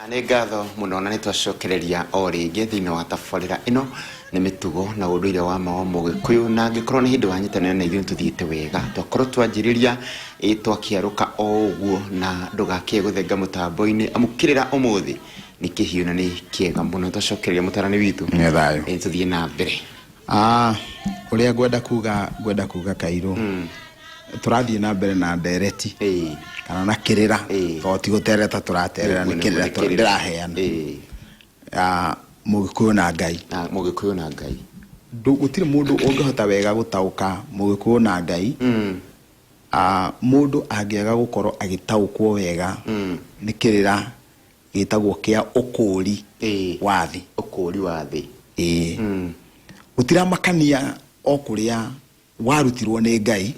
Nĩ ngatho mũno na nĩ twacokereria o rĩngĩ thĩinĩ wa tabarĩra ĩno nĩ mĩtugo na ũndũire wa ma wa Mũgĩkũyũ, na angĩkorwo nĩ hĩndĩ wanyitanĩra na ithuĩ tũthiĩte wega, twakorwo twanjĩrĩria ĩ twakĩarũka o ũguo, na ndũgakĩe gũthenga mũtambo-inĩ amu kĩrĩra ũmũthĩ nĩ kĩhiũ na nĩ kĩega mũno. Twacokereria mũtarani witũ. Nĩ thayũ. Ĩ tũthiĩ na mbere. Ah, ũrĩa ngwenda kuga, ngwenda kuga kairũ tũrathiĩ na mbere na ndereti kana na kĩrĩra, tondũ ti gũtereta tũraterera, nĩ kĩrĩra ndĩraheana. Ah, Mũgĩkũyũ na Ngai. Na Mũgĩkũyũ na Ngai. Gũtirĩ mũndũ ũngĩhota wega gũtaũka Mũgĩkũyũ na Ngai, ah, mũndũ angĩaga gũkorwo agĩtaũkwo wega nĩ kĩrĩra gĩtagwo kĩa ũkũũri wa thĩ. Ũkũũri wa thĩ. Ĩĩ. Gũtiramakania o kũrĩa warutirwo nĩ Ngai,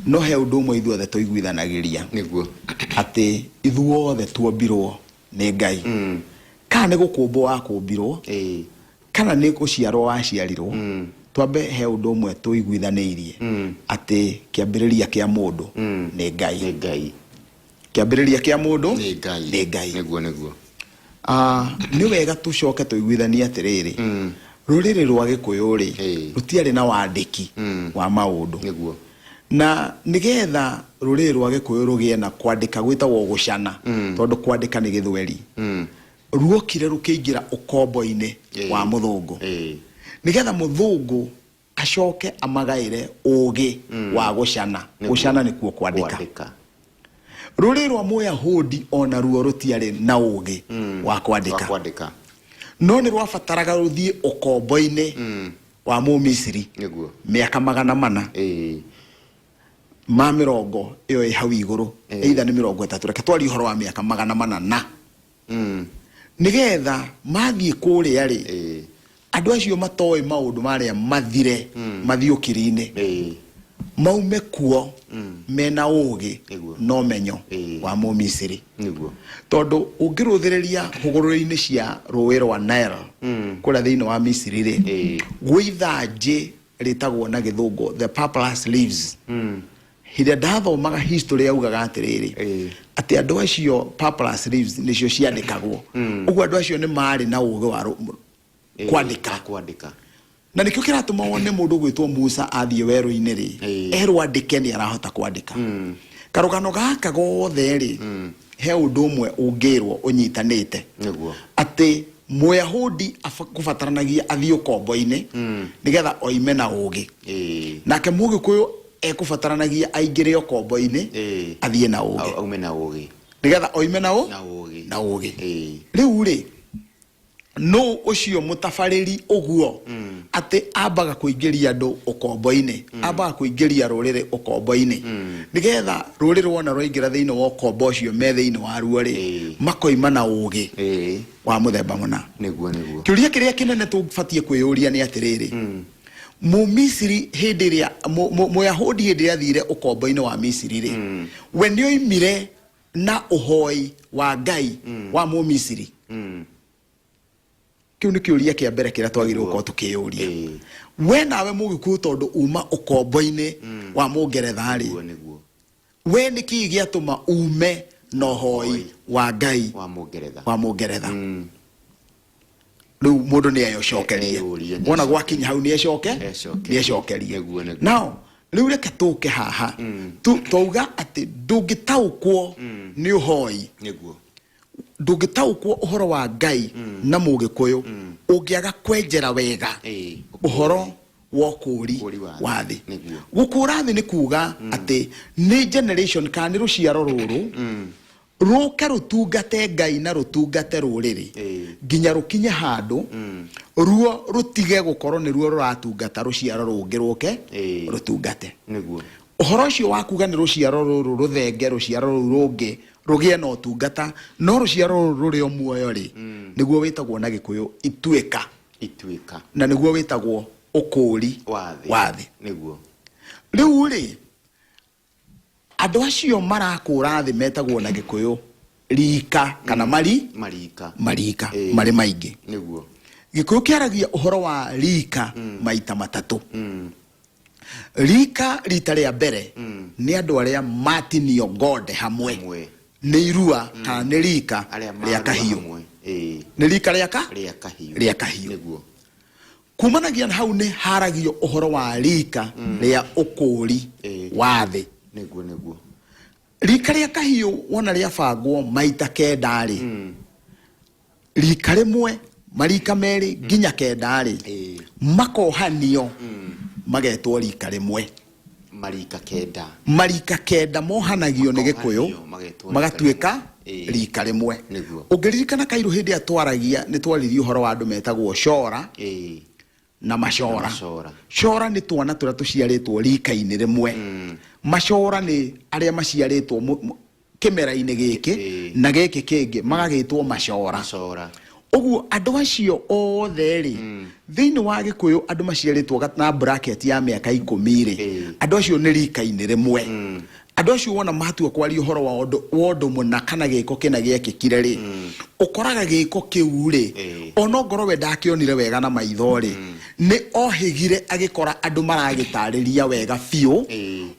no he ũndũ ũmwe ithuothe tũiguithanagĩria. Nĩguo. Atĩ ithuothe tuombirwo nĩ Ngai. Kana nĩ gũkũmbwo wakũmbirwo, kana nĩ gũciarwo waciarirwo, twambe he ũndũ ũmwe tũiguithanĩirie, atĩ kĩambĩrĩria kĩa mũndũ nĩ Ngai. Nĩ Ngai. Kĩambĩrĩria kĩa mũndũ nĩ Ngai. Nĩ Ngai. Nĩguo, nĩguo. Ah, nĩ wega tũcoke tũiguithanie atĩrĩrĩ, rũrĩrĩ rwa Gĩkũyũ rĩ, rũtiarĩ na wandĩki wa maũndũ. Na nĩgetha rũrĩrĩ rwa Gĩkũyũ rũgĩe na kwandĩka gwĩtagwo gũcana, tondũ kwandĩka nĩ Gĩthweri, ruokire rũkĩingĩra ũkombo-inĩ wa mũthũngũ. Nĩgetha mũthũngũ acoke amagaĩre ũũgĩ wa gũcana. Gũcana nĩkuo kwandĩka. Kwandĩka. Rũrĩrĩ rwa Mũyahudi o naruo rũtiarĩ na ũũgĩ wa kwandĩka. Wa kwandĩka. No nĩ rwabataraga rũthiĩ ũkombo-inĩ wa Mũmisiri mĩaka 400 ma mĩrongo ĩyo ĩ hau igũrũ, either nĩ 30, reke twarie ũhoro wa mĩaka 400 na nĩgetha mathiĩ kũrĩa rĩ, andũ acio matoĩ maũndũ marĩa mathire, mathiĩ ũkiri-inĩ, maume kuo mena ũgĩ na ũmenyo wa Mũmisiri. Tondũ ũngĩrũthĩrĩria hũgũrũrũ-inĩ cia rũĩ rwa Nile kũrĩa thĩinĩ wa Misiri rĩ, gwĩ ithanjĩ rĩtagwo na Gĩthũngũ the papyrus leaves. Hĩndĩ ĩrĩa ndathomaga history yaugaga atĩrĩrĩ, atĩ andũ acio papyrus leaves nĩcio ciandĩkagwo. Ũguo andũ acio nĩ marĩ na ũgĩ wa kwandĩka. Wa kwandĩka. Na nĩkĩo kĩratũma wone mũndũ ũgwĩtwo Musa athiĩ werũ-inĩ rĩ, erwo andĩke nĩ arahota kwandĩka. Karũgano gaka gothe rĩ, he ũndũ ũmwe ũngĩrwo ũnyitanĩte. Atĩ Mũyahudi kũbataranagia athiĩ ũkombo-inĩ, nĩgetha oime na ũgĩ. Nake Mũgĩkũyũ ekũbataranagia aingĩre ũkombo-inĩ, athiĩ na ũgĩ. Aume na ũgĩ. Nĩgetha oime na ũ? Na ũgĩ. Na ũgĩ. Rĩu rĩ, nũ ũcio mũtabarĩri ũguo atĩ ambaga kũingĩria andũ ũkombo-inĩ, ambaga kũingĩria rũrĩrĩ ũkombo-inĩ, nĩgetha rũrĩrĩ wona rwaingĩra thĩinĩ wa ũkombo ũcio me thĩinĩ waruo rĩ, makoima na ũgĩ wa mũthemba mũna. Nĩguo, nĩguo. Kĩũria kĩrĩa kĩnene tũbatiĩ kwĩyũria nĩ atĩrĩrĩ, Mũmisiri hĩndĩ ĩrĩa, Mũyahudi hĩndĩ ĩrĩa athire ũkombo-inĩ wa Misiri rĩ, we nĩ oimire na ũhoi wa Ngai wa Mũmisiri? Kĩu nĩ kĩũria kĩa mbere kĩrĩa twagĩrĩirwo gũkorwo tũkĩyũria. We nawe Mũgĩkũyũ tondũ uma ũkombo-inĩ wa Mũngeretha rĩ, Nĩguo, nĩguo. we nĩ kĩĩ gĩatũma ume na ũhoi wa Ngai wa Mũngeretha? Wa Mũngeretha. Rĩu mũndũ nĩ eyocokerie. Eyũrie, nĩ Wona gwakinya hau nĩ ecoke, Ecokerie. nĩ ecokerie. Nĩguo, nĩguo. Now rĩu reke tũke haha. Twauga atĩ ndũngĩtaũkwo nĩ ũhoi, ndũngĩtaũkwo ũhoro wa Ngai na Mũgĩkũyũ ũngĩaga kwenjera wega ũhoro wa ũkũũri Ũkũũri wa thĩ. wa thĩ. Nĩguo. Gũkũũra thĩ nĩ kuga atĩ nĩ generation kana nĩ rũciaro rũrũ rũke rũtungate Ngai na rũtungate rũrĩrĩ nginya rũkinye handũ ruo rũtige gũkorwo nĩ ruo rũratungata, rũciaro rũngĩ rũke rũtungate. Ũhoro ũcio wa kuga nĩ rũciaro rũrũ rũthenge rũciaro rũu rũngĩ rũgĩe na ũtungata, no rũciaro rũrũ rũrĩ o muoyo rĩ, nĩguo wĩtagwo na Gĩkũyũ ituĩka. Ituĩka. Na nĩguo wĩtagwo ũkũũri wa thĩ. Wa thĩ. Nĩguo. Rĩu rĩ, andũ acio marakũra thĩ metagwo na Gĩkũyũ rika kana mari. Marika. Marika marĩ maingĩ. Nĩguo. Gĩkũyũ kĩaragia ũhoro wa rika maita matatũ. Rika rita rĩa mbere nĩ andũ arĩa matinio ngonde hamwe. Hamwe. Nĩ irua kana nĩ rika Arĩa rĩa marua kahiũ. hamwe. Ĩĩ. Nĩ rika rĩa ka Rĩa kahiũ. Rĩa kahiũ. Nĩguo. Kumanagia na hau nĩ haragio ũhoro wa rika rĩa ũkũũri wa thĩ. Nĩguo, nĩguo. Rika rĩa kahiũ wona rĩabangwo maita kenda rĩ, rika rĩmwe, marika merĩ nginya kenda rĩ, makohanio magetwo rika rĩmwe. Marika kenda. Marika kenda mohanagio nĩ Gĩkũyũ Makohanio magetwo rika magatuĩka rĩmwe. Rika rĩmwe. Nĩguo. Ũngĩririkana kairũ hĩndĩ ĩrĩa twaragia, nĩ twaririe ũhoro wa andũ metagwo cora na macora. Macora. Cora nĩ twana tũrĩa tũciarĩtwo rika-inĩ rĩmwe. Macora nĩ arĩa maciarĩtwo kĩmera-inĩ gĩkĩ na gĩkĩ kĩngĩ, magagĩtwo macora. Macora. Ũguo andũ acio othe rĩ, thĩinĩ wa Gĩkũyũ, andũ maciarĩtwo na bracket ya mĩaka 10 rĩ, andũ acio nĩ rika-inĩ rĩmwe. Andũ acio wona matua kwaria ũhoro wa ũndũ mũna kana gĩko kĩna gĩekĩkire rĩ, ũkoraga gĩko kĩu rĩ, ona ongorwo we ndakĩonire wega na maitho rĩ, nĩ ohĩgire agĩkora andũ maragĩtarĩria wega biũ,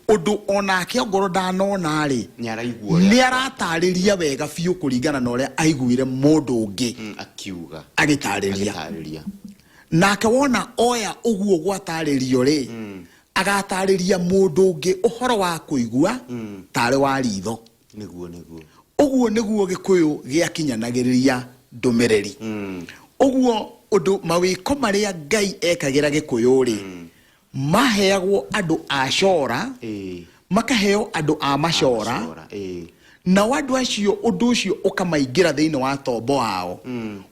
ũndũ onake ongorwo ndanona rĩ, Nĩ araigua nĩ ũrĩa aratarĩria wega biũ kũringana na ũrĩa aiguire mũndũ ũngĩ akiuga. Agĩtarĩria. Agĩtarĩria. Nake wona oya ũguo gwatarĩrio rĩ, agatarĩria mũndũ ũngĩ ũhoro wa kũigua tarĩ wa ritho. Nĩguo, nĩguo. Ũguo nĩguo Gĩkũyũ gĩakinyanagĩrĩria ndũmĩrĩri. Ũguo ũndũ mawĩko marĩa Ngai ekagĩra Gĩkũyũ rĩ, maheagwo andũ a cora, makaheo andũ a macora. Macora. Nao andũ acio ũndũ ũcio ũkamaingĩra thĩinĩ wa tombo wao,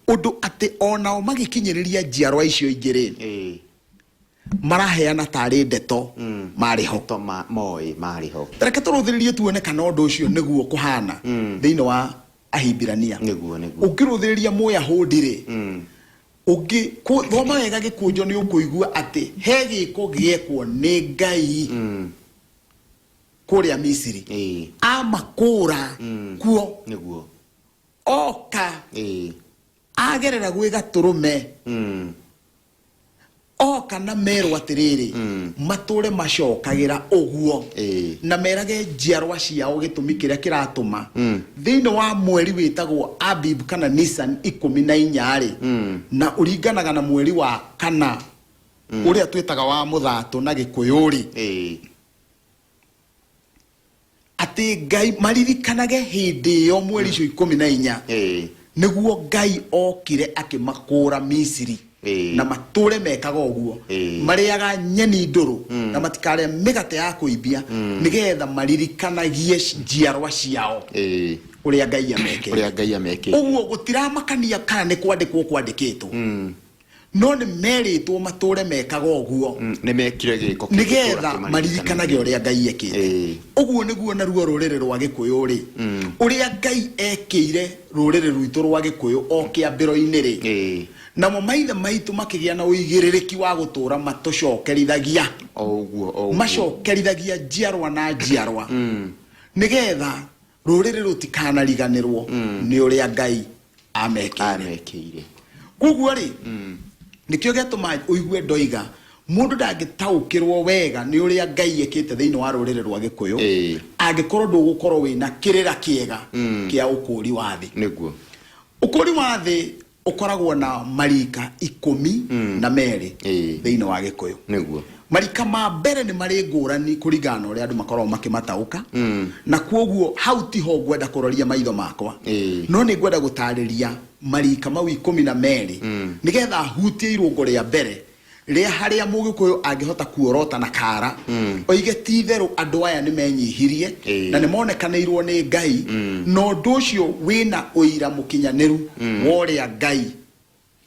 ũndũ atĩ onao magĩkinyĩrĩria njiarwa icio ingĩ rĩ, maraheana tarĩ ndeto marĩ ho. Ndeto moĩ marĩ ho. Reke tũrũthĩrĩrie tuone kana ũndũ ũcio nĩguo kũhana thĩinĩ wa Ahibirania. Nĩguo, nĩguo. Ũngĩrũthĩrĩria Mũyahudi rĩ, ũngĩ thoma wega gĩkũnjo, nĩ ũkũigua atĩ he gĩko gĩekwo nĩ Ngai kũrĩa Misiri, amakũra kuo. Oka agerera gwĩ gatũrũme, oka na merwo atĩrĩrĩ, matũre macokagĩra ũguo na merage njiarwa ciao gĩtũmi kĩrĩa kĩratũma thĩinĩ wa mweri wĩtagwo Abib kana Nisan 14 rĩ, na ũringanaga na mweri wa kana ũrĩa twĩtaga wa mũthatũ na Gĩkũyũ rĩ, atĩ Ngai maririkanage hĩndĩ ĩyo mweri icio 14 nĩguo Ngai okire akĩmakũra Misiri, na matũre mekaga ũguo, marĩaga nyeni ndũrũ na matikarĩa mĩgate ya kũimbia, nĩgetha maririkanagie njiarwa ciao ũrĩa Ngai amekĩte. Ũrĩa Ngai amekĩte. Ũguo gũtiramakania kana nĩ kwandĩkwo kwandĩkĩtwo, no nĩ merĩtwo matũre mekaga ũguo. Nĩ mekire gĩko kĩngĩtũũra nĩgetha kĩmaririkanagie. Maririkanage ũrĩa Ngai ekĩte. Ũguo nĩguo naruo rũrĩrĩ rwa Gĩkũyũ rĩ, ũrĩa Ngai ekĩire rũrĩrĩ rwitũ rwa Gĩkũyũ o kĩambĩro-inĩ rĩ, namo maithe maitũ makĩgĩa na ũigĩrĩrĩki wa gũtũra matũcokerithagia, O ũguo, o ũguo. Macokerithagia njiarwa na njiarwa, nĩgetha rũrĩrĩ rũtikanariganĩrwo nĩ ũrĩa Ngai amekĩire. Amekĩire. Koguo rĩ, nĩkĩo gĩatũma ũigue ndoiga mũndũ ndangĩtaũkĩrwo wega nĩ ũrĩa Ngai ekĩte thĩinĩ wa rũrĩrĩ rwa Gĩkũyũ angĩkorwo ndũgũkorwo wĩna kĩrĩra kĩega kĩa ũkũũri wa thĩ. Ũkũũri wa thĩ ũkoragwo na marika 12 thĩinĩ wa Gĩkũyũ. Marika ma mbere nĩ marĩ ngũrani kũringana na ũrĩa andũ makoragwo makĩmataũka, na kwoguo hau tiho ngwenda kũroria maitho makwa, no nĩ ngwenda gũtarĩria marika mau 12, nĩgetha hutie irũngo rĩa mbere rĩa harĩa Mũgĩkũyũ angĩhota kuorota na kara oige ti itherũ andũ aya nĩ menyihirie na nĩ monekanĩirwo nĩ Ngai, na ũndũ ũcio wĩna ũira mũkinyanĩru wa ũrĩa Ngai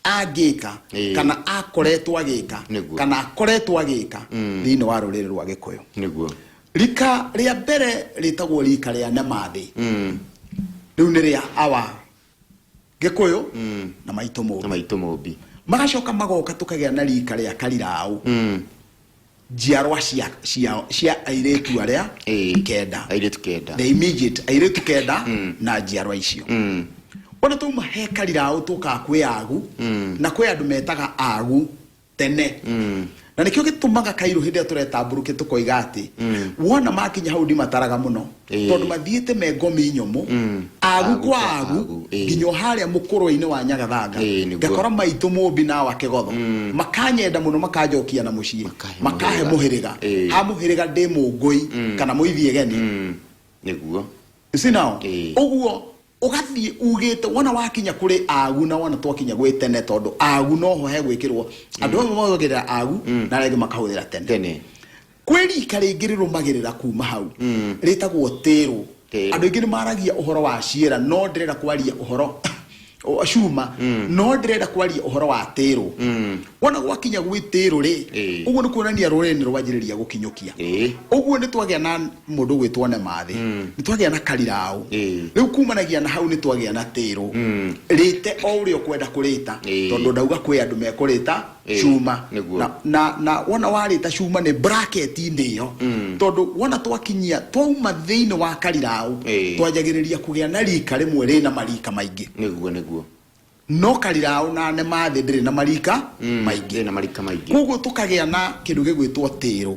angĩka kana akoretwo agĩka kana akoretwo agĩka thĩinĩ wa rũrĩrĩ rwa Gĩkũyũ. Rika rĩa mbere rĩtagwo rika rĩa Nemathĩ. Rĩu nĩ rĩa awa Gĩkũyũ na maitũ na Mũmbi. Maitũ Mũmbi. Magacoka magoka tũkagĩa na rika rĩa Kariraũ, njiarwa cia airĩtu arĩa kenda. Airĩtu kenda. The immediate airĩtu kenda na njiarwa icio. Ona twauma he Kariraũ, tũkaga kwĩ Agu, na kwĩ andũ metaga Agu tene. Na nĩkĩo gĩtũmaga kairũ hĩndĩ ĩrĩa tũretambũrũkia tũkoiga atĩ wona makinya hau ndimataraga mũno, tondũ mathiĩte me ngomi nyũmũ, agu Agu kwa kwa agu, agu, nginya o harĩa mũkũrwe-inĩ wa Nyagathanga, Nĩguo. Ngakora maitũ mũmbi na wa Kĩgotho makanyenda mũno, makanjokia na mũciĩ, Makahe makahe mũhĩrĩga. mũhĩrĩga. Ha mũhĩrĩga ndĩ mũngũi kana mũithiegeni. Nĩguo. You see now? Ũguo ũgathiĩ ugĩte wona wakinya kũrĩ agu, na wona twakinya gwĩ tene, tondũ agu noho hegwĩkĩrwo andũ amwe mahũthagĩra agu na arĩa angĩ makahũthĩra tene. Tene. Kwĩ rika rĩngĩ rĩrũmagĩrĩra kuma hau rĩtagwo tĩrũ. Tĩrũ. Andũ aingĩ nĩ maragia ũhoro wa ciĩra, no ndĩrenda kwaria ũhoro o, cuma, no ndĩrenda kwaria ũhoro wa tĩrũ. Wona gwakinya gwĩ tĩrũ rĩ, ũguo nĩ kuonania rũrĩrĩ nĩ rwanjĩrĩria gũkinyũkia. Ũguo nĩ twagĩa na mũndũ ũgwĩtwo Nemathĩ, nĩ twagĩa na Kariraũ. Rĩu kumanagia na hau nĩ twagĩa na tĩrũ. Rĩte o ũrĩa ũkwenda kũrĩta, tondũ ndauga kwĩ andũ mekũrĩta cuma. Na wona warĩta cuma nĩ bracket-inĩ ĩyo, tondũ wona twakinyia twauma thĩinĩ wa Kariraũ, twanjagĩrĩria kũgĩa na rika rĩmwe rĩna marika maingĩ. Nĩguo, nĩguo. No Kariraũ na Nemathĩ ndĩrĩ na marika maingĩ. Ndĩrĩ na marika maingĩ. Koguo tũkagĩa na kĩndũ gĩgwĩtwo tĩrũ.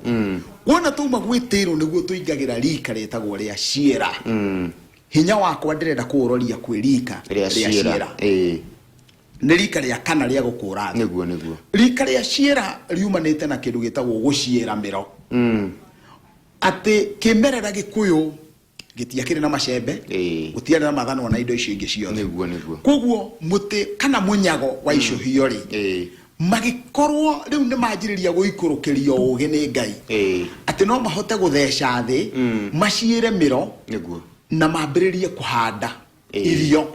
Wona twauma gwĩ tĩrũ nĩguo tũingagĩra rika rĩtagwo rĩa ciĩra. Hinya wakwa ndĩrenda kũũroria kwĩ rika rĩa rĩa ciĩra. Ciĩra. Nĩ rika rĩa kana rĩa gũkũra thĩ. Nĩguo, nĩguo. Rika rĩa ciĩra riumanĩte na kĩndũ gĩtagwo gũciĩra mĩro. Atĩ kĩmerera Gĩkũyũ gĩtiakĩrĩ na macembe, gũtiarĩ na mathanwa na indo icio ingĩ ciothe. Nĩguo, nĩguo. Koguo mũtĩ kana mũnyago wa icũhio rĩ, magĩkorwo rĩu nĩ manjĩrĩria gũikũrũkĩrio ũgĩ nĩ Ngai, atĩ no mahote gũtheca thĩ, maciĩre mĩro, na mambĩrĩrie kũhanda irio.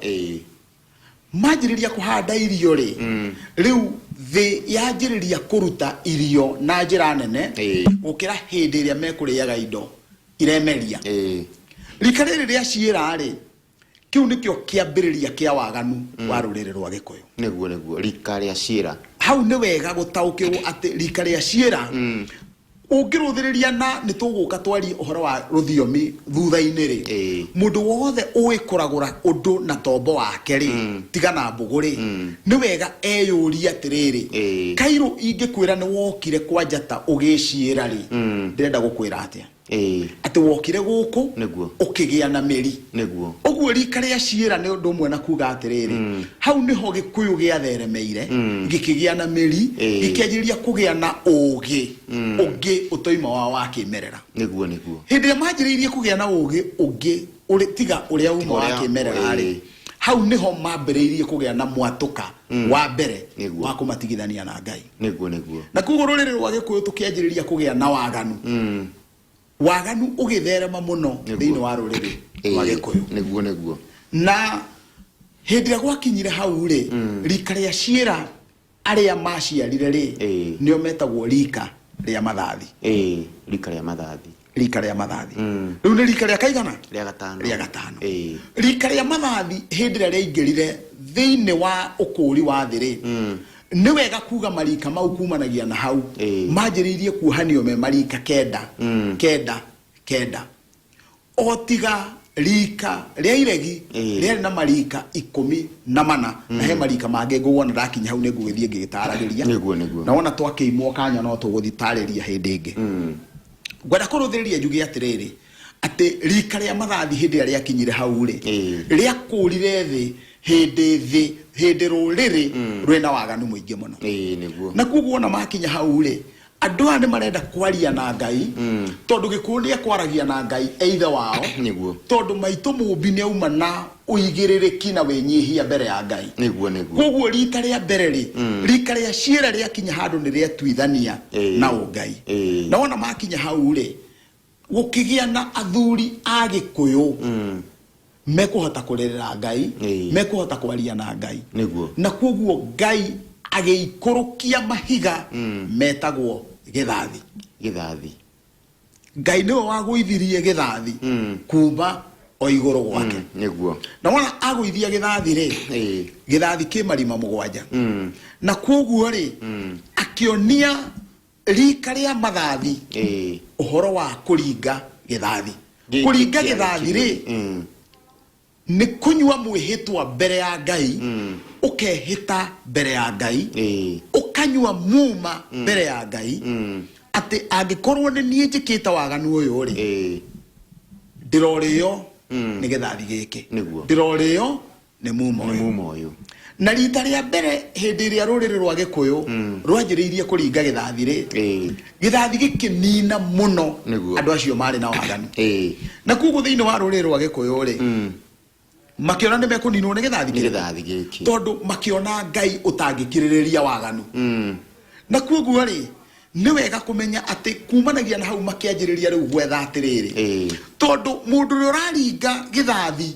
Manjĩrĩria kũhanda irio rĩ, rĩu thĩ yanjĩrĩria kũruta irio na njĩra nene gũkĩra hĩndĩ ĩrĩa mekũrĩaga indo iremeria. Rika rĩrĩ rĩa ciĩra rĩ, kĩu nĩkĩo kĩambĩrĩria kĩa waganu wa rũrĩrĩ rwa Gĩkũyũ. Nĩguo, nĩguo, rika rĩa ciĩra. Hau nĩ wega gũtaũkĩrwo atĩ rika rĩa ciĩra ũngĩrũthĩrĩria, na nĩ tũgũka twarie ũhoro wa rũthiomi thutha-inĩ rĩ, mũndũ wothe ũĩ kũragũra ũndũ na tombo wake rĩ, tiga na mbũgũ rĩ, nĩ wega eyũrie atĩrĩrĩ, kairũ ingĩkwĩra nĩ wokire kwa njata ũgĩciĩra rĩ, ndĩrenda gũkwĩra atĩa? Atĩ wokire gũkũ ũkĩgĩa na mĩri. Ũguo rika rĩa ciĩra nĩ ũndũ ũmwe na kuga atĩrĩrĩ, hau nĩho Gĩkũyũ gĩatheremeire, gĩkĩgĩa na mĩri, gĩkĩanjĩrĩria kũgĩa na ũgĩ ũngĩ ũtoima wao wa kĩmerera. Nĩguo, nĩguo. Hĩndĩ ĩrĩa manjĩrĩirie kũgĩa na ũgĩ ũngĩ tiga ũrĩa uma wa kĩmerera rĩ, hau nĩho mambĩrĩirie kũgĩa na mwatũka wa mbere wa kũmatigithania na Ngai. Nĩguo, nĩguo. Na koguo rũrĩrĩ rwa Gĩkũyũ tũkĩanjĩrĩria kũgĩa na waganu, waganu ũgĩtherema mũno thĩinĩ wa rũrĩrĩ rwa Gĩkũyũ. Nĩguo, nĩguo. Na hĩndĩ ĩrĩa gwakinyire hau rĩ, rika rĩa ciĩra arĩa maciarire rĩ, nĩo metagwo rika rĩa mathathi. Rika rĩa mathathi. Rika rĩa mathathi. Rĩu nĩ rika rĩa kaigana? Rĩa gatano. Rĩa gatano. Rika rĩa mathathi hĩndĩ ĩrĩa rĩaingĩrire thĩinĩ wa ũkũũri wa thĩ rĩ, nĩ wega kuga marika mau kumanagia na hau manjĩrĩirie kuohanio me marika kenda, kenda, kenda, o tiga rika rĩa iregi rĩarĩ na marika 14, na he marika mangĩ ngũwona ndakinya hau nĩ ngũgĩthiĩ ngĩgĩtaragĩria. Nĩguo, nĩguo. Na wona twakĩimwo kanya no tũgũthiĩ tarĩria hĩndĩ ĩngĩ. Ngwenda kũrũthĩrĩria njuge atĩrĩrĩ, atĩ rika rĩa mathathi hĩndĩ ĩrĩa rĩakinyire hau rĩ, rĩakũrire thĩ hĩndĩ thĩ hĩndĩ rũrĩrĩ rwĩna waganu mũingĩ mũno. Nĩguo. Na koguo wona makinya hau rĩ, andũ aya nĩ marenda kwaria na Ngai, tondũ Gĩkũyũ nĩ ekwaragia na Ngai eithe wao. Tondũ maitũ mũmbi nĩ auma na ũigĩrĩrĩki na wĩnyihia mbere ya Ngai. Nĩguo, nĩguo. Koguo rita rĩa mbere rĩ, rika rĩa ciĩra rĩakinya handũ nĩ rĩatuithania na ũngai. Na wona makinya hau rĩ, gũkĩgĩa na athuri a Gĩkũyũ mekũhota kũrĩrĩra Ngai, mekũhota kwaria na Ngai. Na koguo Ngai agĩikũrũkia mahiga metagwo gĩthathi. Gĩthathi. Ngai nĩwe wagũithirie gĩthathi kuma o igũrũ gwake. Nĩguo. Na wona agũithia gĩthathi rĩ, gĩthathi kĩ marima 7. Na koguo rĩ, akĩonia rika rĩa mathathi ũhoro wa kũringa gĩthathi. Kũringa gĩthathi rĩ, nĩ kũnyua mwĩhĩtwa mbere ya Ngai. Ũkehĩta mbere ya Ngai, ũkanyua muma mbere ya Ngai atĩ angĩkorwo nĩ niĩ njĩkĩte waganu ũyũ rĩ, ndĩrorĩo nĩ gĩthathi gĩkĩ. Ndĩrorĩo nĩ muma nĩ ũyũ. Muma ũyũ. Na rita rĩa mbere hĩndĩ ĩrĩa rũrĩrĩ rwa Gĩkũyũ rwanjĩrĩirie kũringa gĩthathi rĩ, gĩthathi gĩkĩnina mũno andũ acio marĩ na waganu. Na koguo thĩinĩ wa rũrĩrĩ rwa Gĩkũyũ rĩ, makĩona nĩ mekũninwo nĩ gĩthathi nĩ kĩrĩkũ? Gĩthathi gĩkĩ. Tondũ makĩona Ngai ũtangĩkirĩrĩria waganu. Na koguo rĩ, nĩ wega kũmenya atĩ kumanagia na hau makĩanjĩrĩria rĩu gwetha atĩrĩrĩ, tondũ mũndũ ũrĩa ũraringa gĩthathi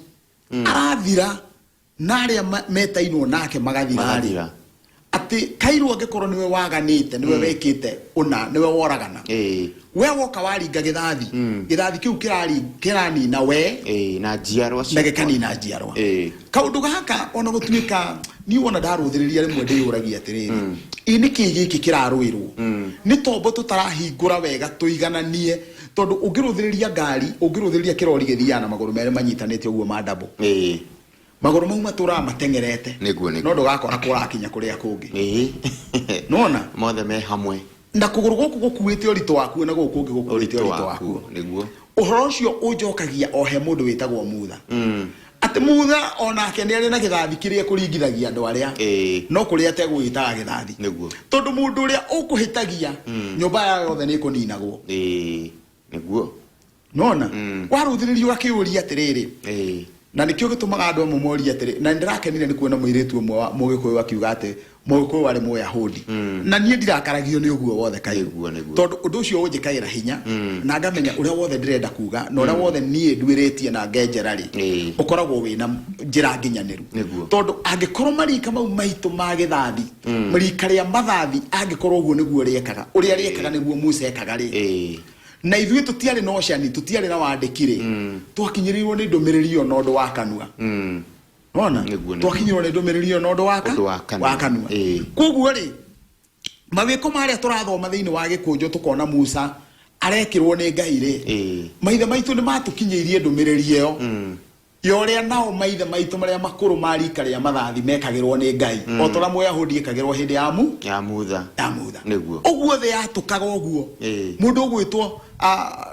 arathira na arĩa metainwo nake magathira rĩ, Magathira. Atĩ kairwo angĩkorwo nĩwe waganĩte, nĩwe wekĩte ũna, nĩwe woragana, we woka waringa gĩthathi, gĩthathi kĩu kĩranina we Na njiarwa na ciakwa. Gĩkanina njiarwa. Kaũndũ gaka ona gũtuĩka niĩ wona ndarũthĩrĩria rĩmwe ndĩyũragia atĩrĩrĩ, ĩ nĩkĩ gĩkĩ kĩrarũĩrwo? Nĩ tombo tũtarahingũra wega tũigananie, tondũ ũngĩrũthĩrĩria ngari, ũngĩrũthĩrĩria kĩrori gĩthiaga na magũrũ merĩ manyitanĩte ũguo ma double. Magũrũ mau matũraga mateng'erete, no ndũgakora kũrakinya kũrĩa kũngĩ. Nona Mothe me hamwe. Na kũgũrũ gũkũ gũkuĩte ũritũ wakuo na gũkũ kũngĩ gũkuĩte ũritũ ũritũ wakuo. Wakuo. Ũhoro ũcio ũnjokagia o he mũndũ wĩtagwo Mutha, atĩ Mutha onake nĩ arĩ na gĩthathi kĩrĩa kũringithagia andũ arĩa, no kũrĩa ategũgĩtaga gĩthathi, tondũ mũndũ ũrĩa ũkũhĩtagia nyũmba yao yothe nĩ ĩkũninagwo. Nona warũthĩrĩria ũgakĩũria atĩrĩrĩ, na nĩkĩo gĩtũmaga andũ amwe morie atĩrĩ, na nĩndĩrakenire nĩ kuona mũirĩtu ũmwe wa Mũgĩkũyũ akiuga atĩ Mũgĩkũyũ arĩ Mũyahudi, na niĩ ndirakaragio nĩ ũguo wothe kairũ, tondũ ũndũ ũcio ũnjĩkagĩra hinya na ngamenya ũrĩa wothe ndĩrenda kuga na ũrĩa wothe niĩ nduĩrĩtie na ngenjera rĩ, ũkoragwo wĩna njĩra nginyanĩru. Tondũ angĩkorwo marika mau maitũ ma gĩthathi, rika rĩa mathathi, angĩkorwo ũguo nĩguo rĩekaga, ũrĩa rĩekaga nĩguo Musa ekaga rĩ, na ithuĩ tũtiarĩ na ũcani, tũtiarĩ na wandĩki rĩ, twakinyĩrĩirwo nĩ ndũmĩrĩri ĩyo na ũndũ wa kanua. Nona twakinyĩrwo nĩ ndũmĩrĩri ĩyo na ũndũ wa Ũndũ wa kanua. Wa kanua. Koguo rĩ, mawĩko marĩa tũrathoma thĩinĩ wa gĩkũnjo tũkona Musa arekĩrwo nĩ Ngai rĩ, maithe maitũ nĩ matũkinyĩirie ndũmĩrĩri ĩyo ya ũrĩa nao maithe maitũ marĩa makũrũ ma rika rĩa mathathi mekagĩrwo nĩ Ngai, o ta ũrĩa Mũyahudi ekagĩrwo hĩndĩ ya mu ya Mutha. Ya Mutha. Ũguo thĩ yatũkaga ũguo, mũndũ ũgwĩtwo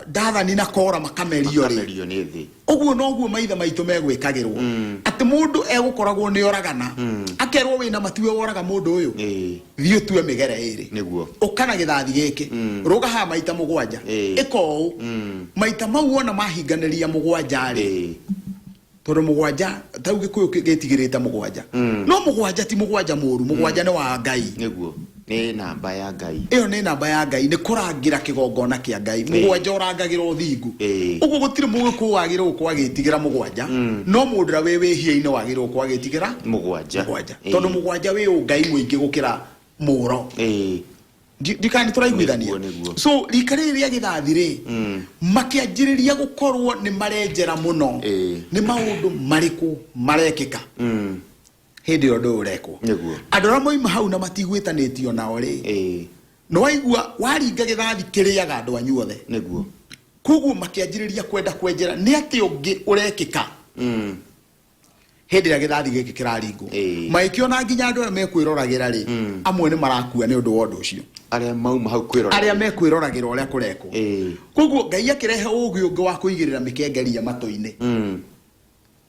Dathani na Kora makamerio rĩ, Makamerio nĩ thĩ. Ũguo noguo maithe maitũ megwĩkagĩrwo, atĩ mũndũ egũkoragwo nĩ oragana, akerwo wĩna matiwe woraga mũndũ ũyũ, thiĩ ũtue mĩgere ĩrĩ, ũka na gĩthathi gĩkĩ, rũga haha maita 7, ĩka ũũ maita mau wona mahinganĩria 7 rĩ, tondũ 7 tau Gĩkũyũ gĩtigĩrĩte 7, no 7 ti 7 mũru, 7 nĩ wa Ngai. Nĩ namba ya Ngai. Ĩyo nĩ namba ya Ngai, nĩ kũrangĩra kĩgongona kĩa Ngai. 7 ũrangagĩra ũthingu. Ũguo gũtirĩ Mũgĩkũyũ wagĩrĩirwo gũkorwo agĩtigĩra 7, no mũndũ ũrĩa wĩ wĩhia-inĩ wagĩrĩirwo gũkorwo agĩtigĩra 7. 7, tondũ 7 wĩ ũngai mũingĩ gũkĩra mũro. Ndikana nĩ tũraiguithania? Nĩguo. So rika rĩrĩ rĩa gĩthathi rĩ, makĩanjĩrĩria gũkorwo nĩ marenjera mũno nĩ maũndũ marĩkũ marekĩka hĩndĩ ĩyo ũndũ ũyũ ũrekwo. Andũ arĩa moima hau na matigwĩtanĩtio nao rĩ, nĩ waigua waringa gĩthathi kĩrĩaga andũ anyu othe. Koguo makĩanjĩrĩria kwenda kwenjera nĩ atĩ ũngĩ ũrekĩka hĩndĩ ĩrĩa gĩthathi gĩkĩ kĩraringwo. Magĩkĩona nginya andũ arĩa mekwĩroragĩra rĩ, amwe nĩ marakua nĩ ũndũ wa ũndũ ũcio. Arĩa mauma hau kwĩrorera. Arĩa mekwĩroragĩra ũrĩa kũrekwo. Koguo Ngai akĩrehe ũũgĩ ũngĩ wa kũigĩrĩra mĩkengeria matũ-inĩ.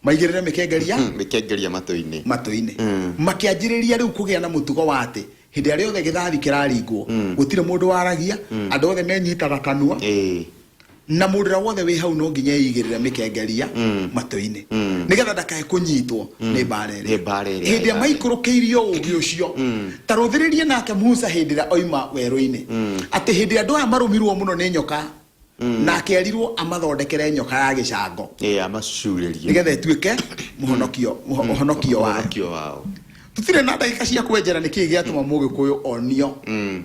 Maigĩrĩre mĩkengeria Mĩkengeria matũ-inĩ. Matũ-inĩ. Makĩanjĩrĩria rĩu kũgĩa na mũtugo wa atĩ hĩndĩ ĩrĩa rĩothe gĩthathi kĩraringwo, gũtirĩ mũndũ waragia, andũ othe menyitaga kanua, na mũndũ ũrĩa wothe wĩ hau no nginya eigĩrĩre mĩkengeria matũ-inĩ nĩgetha ndakae kũnyitwo nĩ mbara ĩrĩa. Nĩ mbara ĩrĩa Hĩndĩ ĩrĩa ĩrarĩ. maikũrũkĩirio ũũgĩ ũcio, ta rũthĩrĩrie nake Musa hĩndĩ ĩrĩa oima werũ-inĩ, atĩ hĩndĩ ĩrĩa andũ aya marũmirwo mũno nĩ nyoka, na akerirwo amathondekere nyoka ya gĩcango, Amacurĩrie nĩgetha ĩtuĩke mũhonokio, ũhonokio wayo. Ũhonokio wao. Tũtirĩ na ndagĩka cia kwenjera nĩkĩĩ gĩatũma Mũgĩkũyũ onio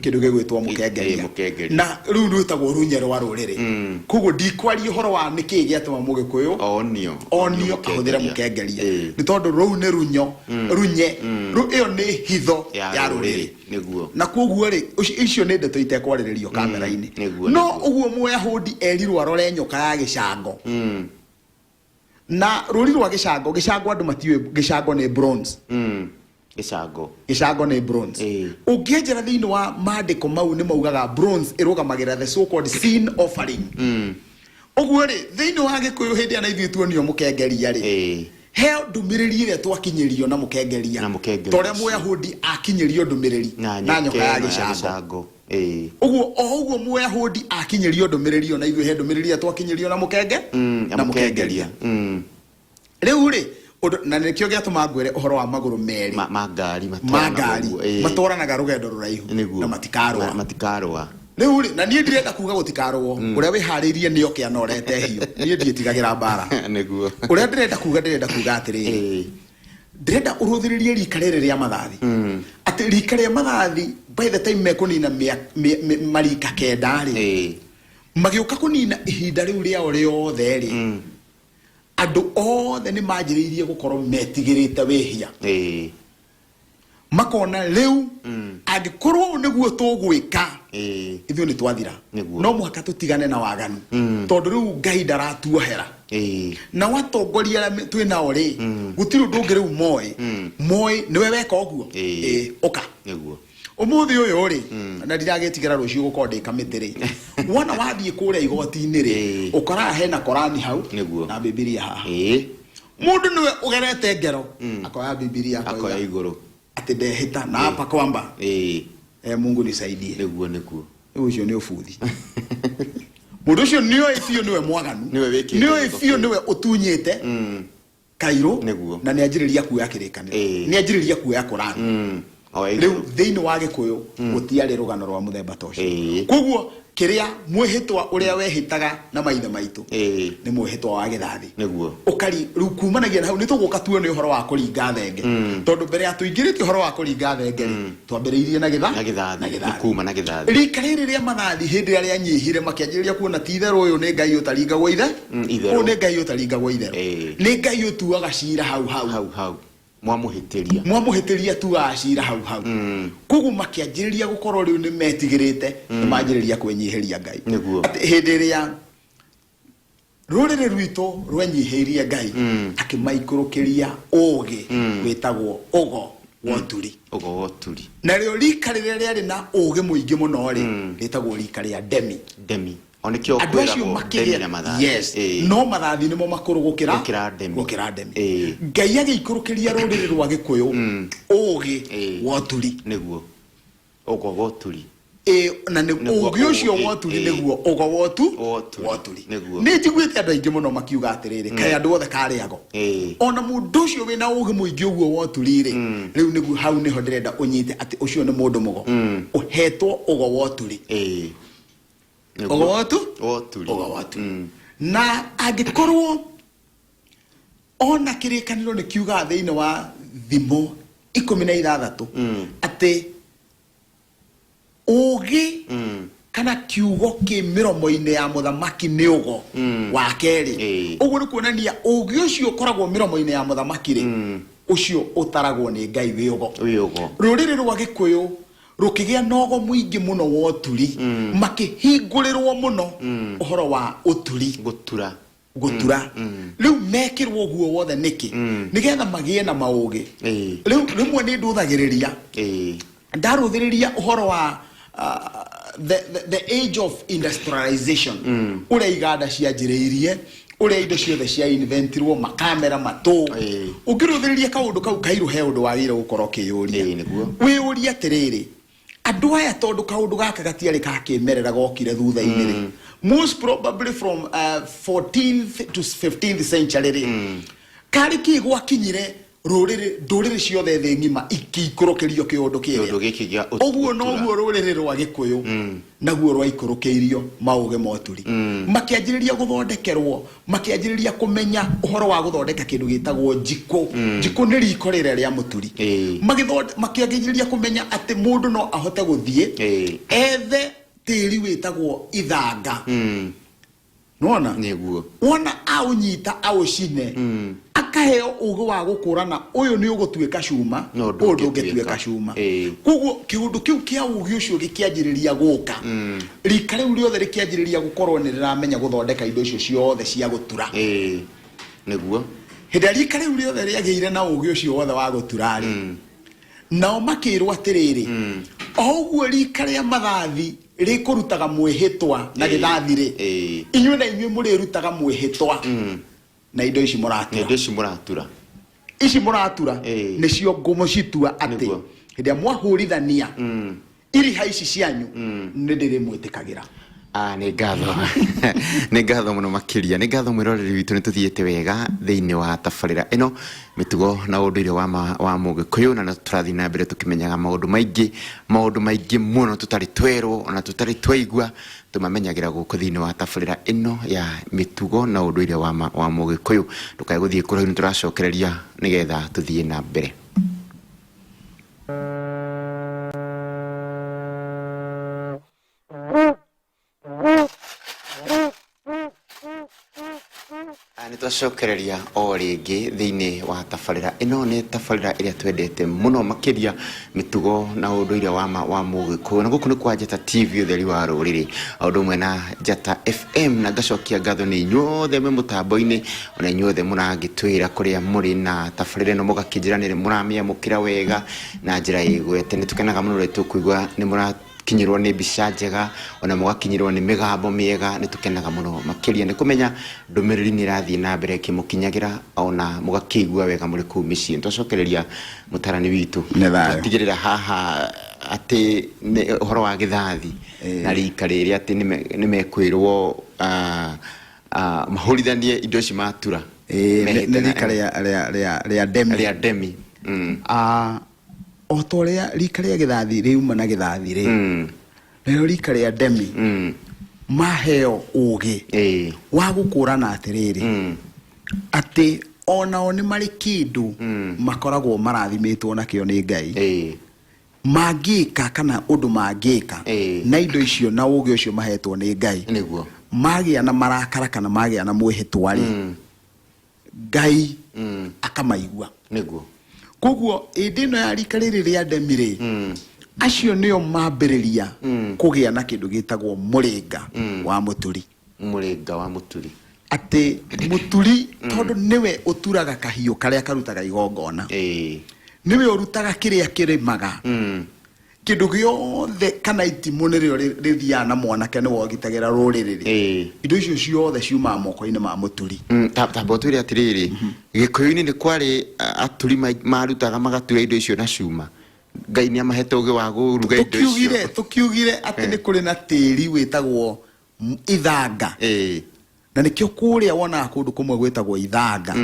kĩndũ gĩgwĩtwo mũkengeria. Mũkengeria. Na rĩu rwĩtagwo runye rwa rũrĩrĩ. Koguo ndikwaria ũhoro wa nĩkĩĩ gĩatũma Mũgĩkũyũ onio onio ahũthĩre mũkengeria, Ĩĩ. nĩ tondũ rũu nĩ runyo runye rũ ĩyo nĩ hitho ya rũrĩrĩ. Na koguo rĩ, icio nĩ ndeto itekwarĩrĩrio kamera-inĩ. No ũguo Mũyahudi erirwo arore nyoka ya gĩcango, na rũri rwa gĩcango, gĩcango andũ matiũĩ gĩcango nĩ bronze. Gĩcango. Gĩcango nĩ bronze. Ũngĩenjera thĩinĩ wa maandĩko mau, nĩ maugaga bronze ĩrũgamagĩrĩra the so called sin offering. Ũguo rĩ, thĩinĩ wa Gĩkũyũ, hĩndĩ ĩrĩa na ithuĩ tuonio mũkengeria rĩ, he ndũmĩrĩri ĩrĩa twakinyĩrio na mũkengeria. Na mũkengeria Ta ũrĩa ũcio. Mũyahudi akinyĩrio ndũmĩrĩri na na nyoka ya ĩno ya gĩcango. Gĩcango. Ũguo o ũguo Mũyahudi akinyĩrio ndũmĩrĩri ĩyo, na ithuĩ he ndũmĩrĩri ĩrĩa twakinyĩrio na mũkenge na na mũkengeria. Mũkengeria. Rĩu rĩ, ũndũ na nĩkĩo gĩatũma ngwĩre ũhoro wa magũrũ merĩ Ma ngari. Ma matwaranaga ngari. Ũguo. Matwaranaga rũgendo rũraihu na matikarũa. Matikarũa. Rĩu rĩ, na niĩ ndirenda kuga gũtikarũo. Ũrĩa wĩharĩirie nĩ oke anorete hiũ, niĩ ndiĩtigagĩra mbara. Ũrĩa ndĩrenda kuga atĩrĩrĩ, ndĩrenda ũrũthĩrĩrie rika rĩrĩ rĩa mathathi, atĩ rika rĩa mathathi, by the time mekũnina marika 9 rĩ, magĩũka kũnina ihinda rĩu rĩao rĩothe rĩ, andũ othe nĩ manjĩrĩirie gũkorwo metigĩrĩte wĩhia. Makona rĩu angĩkorwo ũũ nĩguo tũgwĩka, ithuĩ nĩ twathira. No mũhaka tũtigane na waganu, tondũ rĩu Ngai ndaratuohera. Na watongoria arĩa twĩ nao rĩ, gũtirĩ ũndũ ũngĩ rĩu moĩ. Moĩ nĩwe weka ũguo. Ĩĩ, ũka. Ũmũthĩ ũyũ rĩ, na ndiragĩtigĩra rũciũ gũkorwo ndĩ kamĩtĩ rĩ, wona wathiĩ kũrĩa igoti-inĩ rĩ, ũkoraga hena Korani hau na Bibilia haha. Mũndũ nĩwe ũgerete ngero, akoya Bibilia, akoya akoiga igũrũ atĩ ndehĩta na hapa kwamba Mungu nisaidie. Nĩguo, nĩguo. Rĩu ũcio nĩ ũbuthi. Mũndũ ũcio nĩoĩ biũ nĩwe mwaganu, Nĩwe wĩkĩte nĩoĩ gĩko biũ kĩu. Nĩwe ũtunyĩte kairũ. Na nĩ anjĩrĩria kuoya kĩrĩkanĩro, nĩ anjĩrĩria kuoya Korani. Oya Rĩu igũrũ. Thĩinĩ wa Gĩkũyũ gũtiarĩ rũgano rwa mũthemba ta ũcio. Koguo kĩrĩa mwĩhĩtwa ũrĩa wehĩtaga na maithe maitũ nĩ mwĩhĩtwa wa gĩthathi. Ũkari rĩu kumanagia na hau nĩ tũgũka tuone ũhoro wa kũringa thenge, tondũ mbere ya tũingĩrĩte ũhoro wa kũringa thenge rĩ, twambĩrĩirie na gĩtha Na gĩthathi. Na Nĩ gĩthathi. Kuma na gĩthathi. Rika rĩrĩ rĩa mathathi, hĩndĩ ĩrĩa rĩanyihire, makĩanjĩrĩria kuona ti itherũ ũyũ nĩ Ngai ũtaringagwo ithe. Itherũ. Ũyũ nĩ Ngai ũtaringagwo itherũ. Nĩ Ngai ũtuaga cira hau hau. Hau hau mwamũhĩtĩria. Mwamũhĩtĩria, tuaga cira hau hau. Koguo makĩanjĩrĩria gũkorwo rĩu nĩ metigĩrĩte, nĩ manjĩrĩria kwĩnyihĩria Ngai. Atĩ hĩndĩ ĩrĩa rũrĩrĩ rwitũ rwenyihĩirie Ngai, akĩmaikũrũkĩria ũgĩ wĩtagwo ũgo wa ũturi. Ũgo wa ũturi. Narĩo rika rĩrĩa rĩarĩ na ũgĩ mũingĩ mũno rĩ, rĩtagwo rika rĩa Ndemi. Ndemi, o nĩkĩo Andũ acio kwĩragwo makĩgĩa Ndemi na mathathi. Yes. No mathathi nĩmo makũrũ gũkĩra Gũkĩra Ndemi. Gũkĩra Ndemi. Ngai agĩikũrũkĩria rũrĩrĩ rwa Gĩkũyũ ũgĩ wa ũturi. Nĩguo, ũgo wa ũturi. Ĩ, na nĩ Nĩguo ũgĩ ũcio ũgĩ, wa ũturi, nĩguo ũgo wa ũtu Wa ũturi. Wa ũturi. Nĩ njiguĩte andũ aingĩ mũno makiuga atĩrĩrĩ, kaĩ andũ othe karĩago. Ona mũndũ ũcio wĩna ũgĩ mũingĩ ũguo wa ũturi rĩ, rĩu nĩguo hau nĩho ndĩrenda ũnyite atĩ ũcio nĩ mũndũ mũgo ũhetwo ũgo wa ũturi. Ũgo wa ũtu Wa ũturi. Ũgo wa ũturi. Na angĩkorwo ona kĩrĩkanĩro nĩ kiugaga thĩinĩ wa Thimo 16 atĩ ũgĩ kana kiugo kĩ mĩromo-inĩ ya mũthamaki nĩ ũgo wa kerĩ, ũguo nĩ kuonania ũgĩ ũcio ũkoragwo mĩromo-inĩ ya mũthamaki rĩ, ũcio ũtaragwo nĩ Ngai wĩ ũgo. Wĩ ũgo. Rũrĩrĩ rwa Gĩkũyũ rũkĩgĩa na ũgo mũingĩ mũno wa ũturi, makĩhingũrĩrwo mũno ũhoro wa ũturi. Gũtura. Gũtura. Rĩu mekĩrwo ũguo wothe nĩkĩ? Nĩgetha magĩe na maũgĩ. Rĩu rĩmwe nĩ ndũthagĩrĩria, ndarũthĩrĩria ũhoro wa the age of industrialization, ũrĩa iganda cianjĩrĩirie, ũrĩa indo ciothe cia inventirwo, makamera matũ. Ũngĩrũthĩrĩria kaũndũ kau kairũ, he ũndũ wagĩrĩire gũkorwo ũkĩyũria. Ĩĩ, nĩguo. Wĩyũrie atĩrĩrĩ, andũ aya, tondũ kaũndũ gaka gatiarĩ ka kĩmerera, gokire thutha-inĩ rĩ, most probably from 14th to 15th century rĩ, karĩ kĩ gwakinyire rũrĩrĩ, ndũrĩrĩ ciothe thĩ ng'ima ikĩikũrũkĩrio kĩũndũ Kĩũndũ kĩrĩa gĩkĩ gĩa ũguo gũtura. Noguo rũrĩrĩ rwa Gĩkũyũ naguo rwaikũrũkĩirio maũgĩ ma ũturi, makĩanjĩrĩria gũthondekerwo, makĩanjĩrĩria kũmenya ũhoro wa gũthondeka kĩndũ gĩtagwo njikũ. Njikũ nĩ riko rĩrĩa rĩa mũturi. Makĩanjĩrĩria kũmenya atĩ mũndũ no ahote gũthiĩ ethe tĩri wĩtagwo ithanga. Nĩwona? Nĩguo. Wona aũnyita, aũcine, akaheo ũgĩ wa gũkũrana ũyũ nĩ ũgũtuĩka cuma, No ũyũ ndũngĩtuĩka ndũngĩtuĩka. cuma. Koguo kĩũndũ kĩu kĩa ũgĩ ũcio gĩkĩanjĩrĩria gũka. Rika rĩu rĩothe rĩkĩanjĩrĩria gũkorwo nĩ rĩramenya gũthondeka indo icio ciothe cia gũtura. Ĩĩ, nĩguo. Hĩndĩ ĩrĩa rika rĩu rĩothe rĩagĩire na ũgĩ ũcio wothe wa gũtura rĩ, Nao makĩrwo atĩrĩrĩ, o ũguo rika rĩa mathathi rĩkũrutaga mwĩhĩtwa na gĩthathi rĩ, inyuĩ na inyuĩ mũrĩrutaga mwĩhĩtwa na indo ici Na mũratura. Indo ici mũratura. Ici mũratura nĩcio ngũmũcitua atĩ hĩndĩ ĩrĩa mwahũrithania iriha ici cianyu, nĩ ndĩrĩmwĩtĩkagĩra. Ah, nĩ ngatho, nĩ ngatho mũno makĩria, nĩ ngatho mwĩroreri witũ. Nĩ tũthiĩte wega thĩinĩ wa tabarĩra ĩno, mĩtugo na ũndũire wa ma, wa mũgĩkũyũ, na no tũrathiĩ na mbere tũkĩmenyaga maũndũ maingĩ, maũndũ maingĩ mũno tũtarĩ twerwo ona tũtarĩ twaigua, tũmamenyagĩra gũkũ thĩinĩ wa tabarĩra ĩno ya mĩtugo na ũndũire wa ma wa mũgĩkũyũ. Ndũkae gũthiĩ kũraihu, nĩ tũracokereria nĩgetha tũthiĩ na mbere. Nĩ twacokereria o rĩngĩ thĩinĩ wa tabarĩra ĩno. Nĩ tabarĩra ĩrĩa twendete mũno makĩria, mĩtugo na ũndũire wa ma wa mũgĩkũyũ, na gũkũ nĩ kwa Njata TV, ũtheri wa rũrĩrĩ, o ũndũ ũmwe na Njata FM. Na ngacokia ngatho nĩ inyuothe mwĩ mũtambo-inĩ, ona inyuothe mũrangĩtwĩra kũrĩa mũrĩ na tabarĩra ĩno, mũgakĩnjĩra nĩ mũramĩamũkĩra wega na njĩra ĩgwete. Nĩ tũkenaga mũno rĩrĩa tũkũigua nĩ mũrakinyĩrwo nĩ mbica njega, ona mũgakinyĩrwo nĩ mĩgambo mĩega. Nĩ tũkenaga mũno makĩria nĩ kũmenya ndũmĩrĩri nĩ ĩrathiĩ na mbere ĩkĩmũkinyagĩra, ona mũgakĩigua wega mũrĩ kũu mĩciĩ. Nĩ twacokereria mũtarani witũ. Nĩ thayũ. Twatigĩrĩra haha atĩ nĩ ũhoro wa gĩthathi na rika rĩrĩ atĩ nĩ mekwĩrwo mahũrithanie indo ici matura. Ĩĩ, nĩ rika rĩa ndemi. Rĩa ndemi. O ta ũrĩa rika rĩa gĩthathi rĩuma na gĩthathi rĩ, narĩo rika rĩa ndemi maheo ũgĩ wa gũkũrana atĩrĩrĩ, atĩ onao nĩ marĩ kĩndũ makoragwo marathimĩtwo nakĩo nĩ Ngai, mangĩka kana ũndũ mangĩka na indo icio na ũgĩ ũcio mahetwo nĩ Ngai, magĩa na marakara kana magĩa na mwĩhĩtwa rĩ, Ngai akamaigua. Koguo hĩndĩ ĩno ya rika rĩrĩ rĩa ndemi rĩ, acio nĩo mambĩrĩria kũgĩa na kĩndũ gĩtagwo mũrĩnga wa mũturi. Mũrĩnga wa mũturi. Atĩ mũturi, tondũ nĩwe ũturaga kahiũ karĩa karutaga igongona, nĩwe ũrutaga kĩrĩa kĩrĩmaga, kĩndũ gĩothe kana itimũ nĩrĩo rĩthiaga na mwanake nĩwe ũgitagĩra rũrĩrĩ rĩ, indo icio ciothe ciumaga moko-inĩ ma mũturi. Tamba ũtwĩre atĩrĩrĩ, gĩkũyũ-inĩ nĩ kwarĩ aturi marutaga magatura indo icio na cuma? Ngai nĩ amahete ũgĩ wa kũruga indo icio. Tũkiugire atĩ nĩ kũrĩ na tĩri wĩtagwo ithanga, na nĩkĩo kũrĩa wonaga kũndũ kũmwe gwĩtagwo ithanga,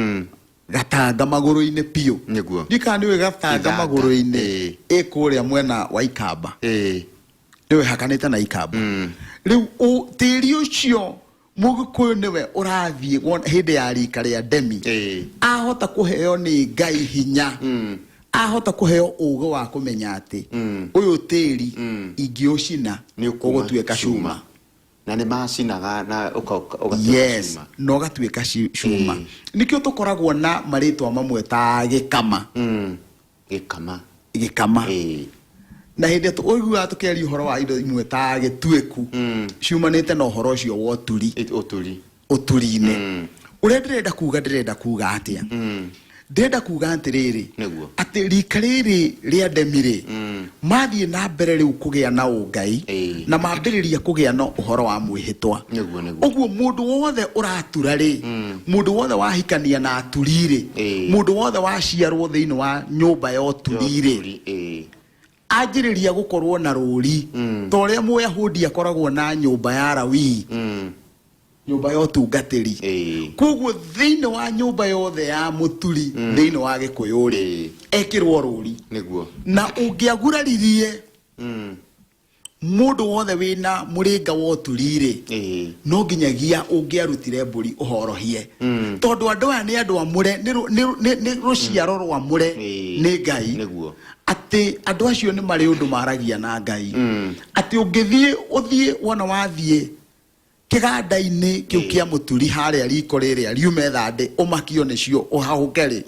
gatanga magũrũ-inĩ biũ. Ndikana nĩũĩ gatanga Ithanga, magũrũ-inĩ ĩ kũrĩa mwena wa Ikamba, nĩwe hakanĩte na Ikamba. Rĩu tĩri ũcio mũgĩkũyũ nĩwe ũrathiĩ hĩndĩ ya rika rĩa ndemi, ahota kũheo nĩ Ngai hinya, ahota kũheo ũgĩ wa kũmenya atĩ ũyũ tĩri ingĩũcina Nĩ ũkuuma ũgũtuĩka cuma. Na nĩ macinaga na ũgatuĩka cuma. Na ũgatuĩka cuma. Nĩkĩo tũkoragwo na marĩtwa mamwe ta gĩkama. Gĩkama. Gĩkama. Na hĩndĩ ĩrĩa ũiguaga tũkĩaria ũhoro wa indo imwe ta gĩtuĩku, ciumanĩte na ũhoro ũcio wa ũturi. Ũturi. Ũturi-inĩ. Ũrĩa ndĩrenda kuga atĩa? Ndĩrenda kuga atĩrĩrĩ, atĩ rika rĩrĩ rĩa ndemi rĩ, mathiĩ na mbere rĩu kũgĩa na ũngai, na mambĩrĩria kũgĩa na ũhoro wa mwĩhĩtwa. Nĩguo, nĩguo. Ũguo mũndũ wothe ũratura rĩ, mũndũ wothe wahikania na aturi rĩ, mũndũ wothe waciarwo thĩinĩ wa nyũmba ya ũturi rĩ, Ũturi, ĩĩ. anjĩrĩria gũkorwo na rũri ta ũrĩa Mũyahudi akoragwo na nyũmba ya Rawii, nyũmba ya ũtungatĩri. Koguo thĩinĩ wa nyũmba yothe ya mũturi thĩinĩ wa gĩkũyũ rĩ, ekĩrwo rũri. Na ũngĩaguraririe mũndũ wothe wĩna mũrĩnga wa ũturi rĩ, no nginyagia ũngĩarutire mbũri ũhorohie, tondũ andũ aya nĩ andũ amũre, nĩ rũciaro rwamũre nĩ Ngai, atĩ andũ acio nĩ marĩ ũndũ maragia na Ngai, atĩ ũngĩthiĩ ũthiĩ wona wathiĩ kĩganda-inĩ kĩu kĩa mũturi harĩa riko rĩrĩa riume thandĩ ũmakio nĩcio ũhahũke rĩ,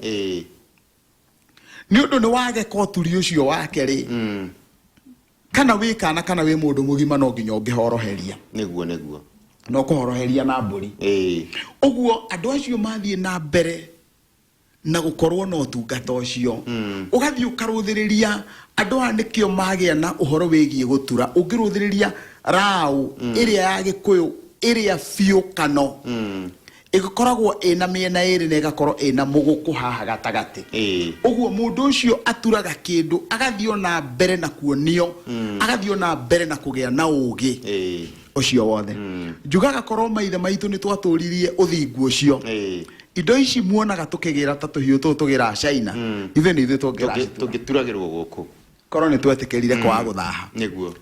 nĩ ũndũ nĩ wageka ũturi ũcio wake rĩ, kana wĩ kana kana wĩ mũndũ mũgima, no nginya ũngĩhoroheria. Nĩguo, nĩguo. No kũhoroheria na mbũri. Ũguo andũ acio mathiĩ na mbere. Na gũkorwo na ũtungata ũcio, ũgathiĩ ũkarũthĩrĩria andũ aya nĩkĩo magĩa na ũhoro wĩgiĩ gũtura. Ũngĩrũthĩrĩria raũ ĩrĩa ya Gĩkũyũ ĩrĩa biũ kano, ĩkoragwo ĩna mĩena ĩrĩ na ĩgakorwo ĩna mũgũkũ haha gatagatĩ. Ũguo mũndũ ũcio aturaga kĩndũ agathiĩ ona mbere na kuonio, agathiĩ ona mbere na kũgĩa na ũgĩ ũcio wothe. Njugaga korwo maithe maitũ nĩ twatũririe ũthingu ũcio, indo ici muonaga tũkĩgĩra ta tũhiũ tũũ tũgĩraga China, ithuĩ nĩ ithuĩ tũngĩracitura. Tũngĩturagĩrwo gũkũ. Korwo nĩ twetĩkĩrire kwaga gũthaha.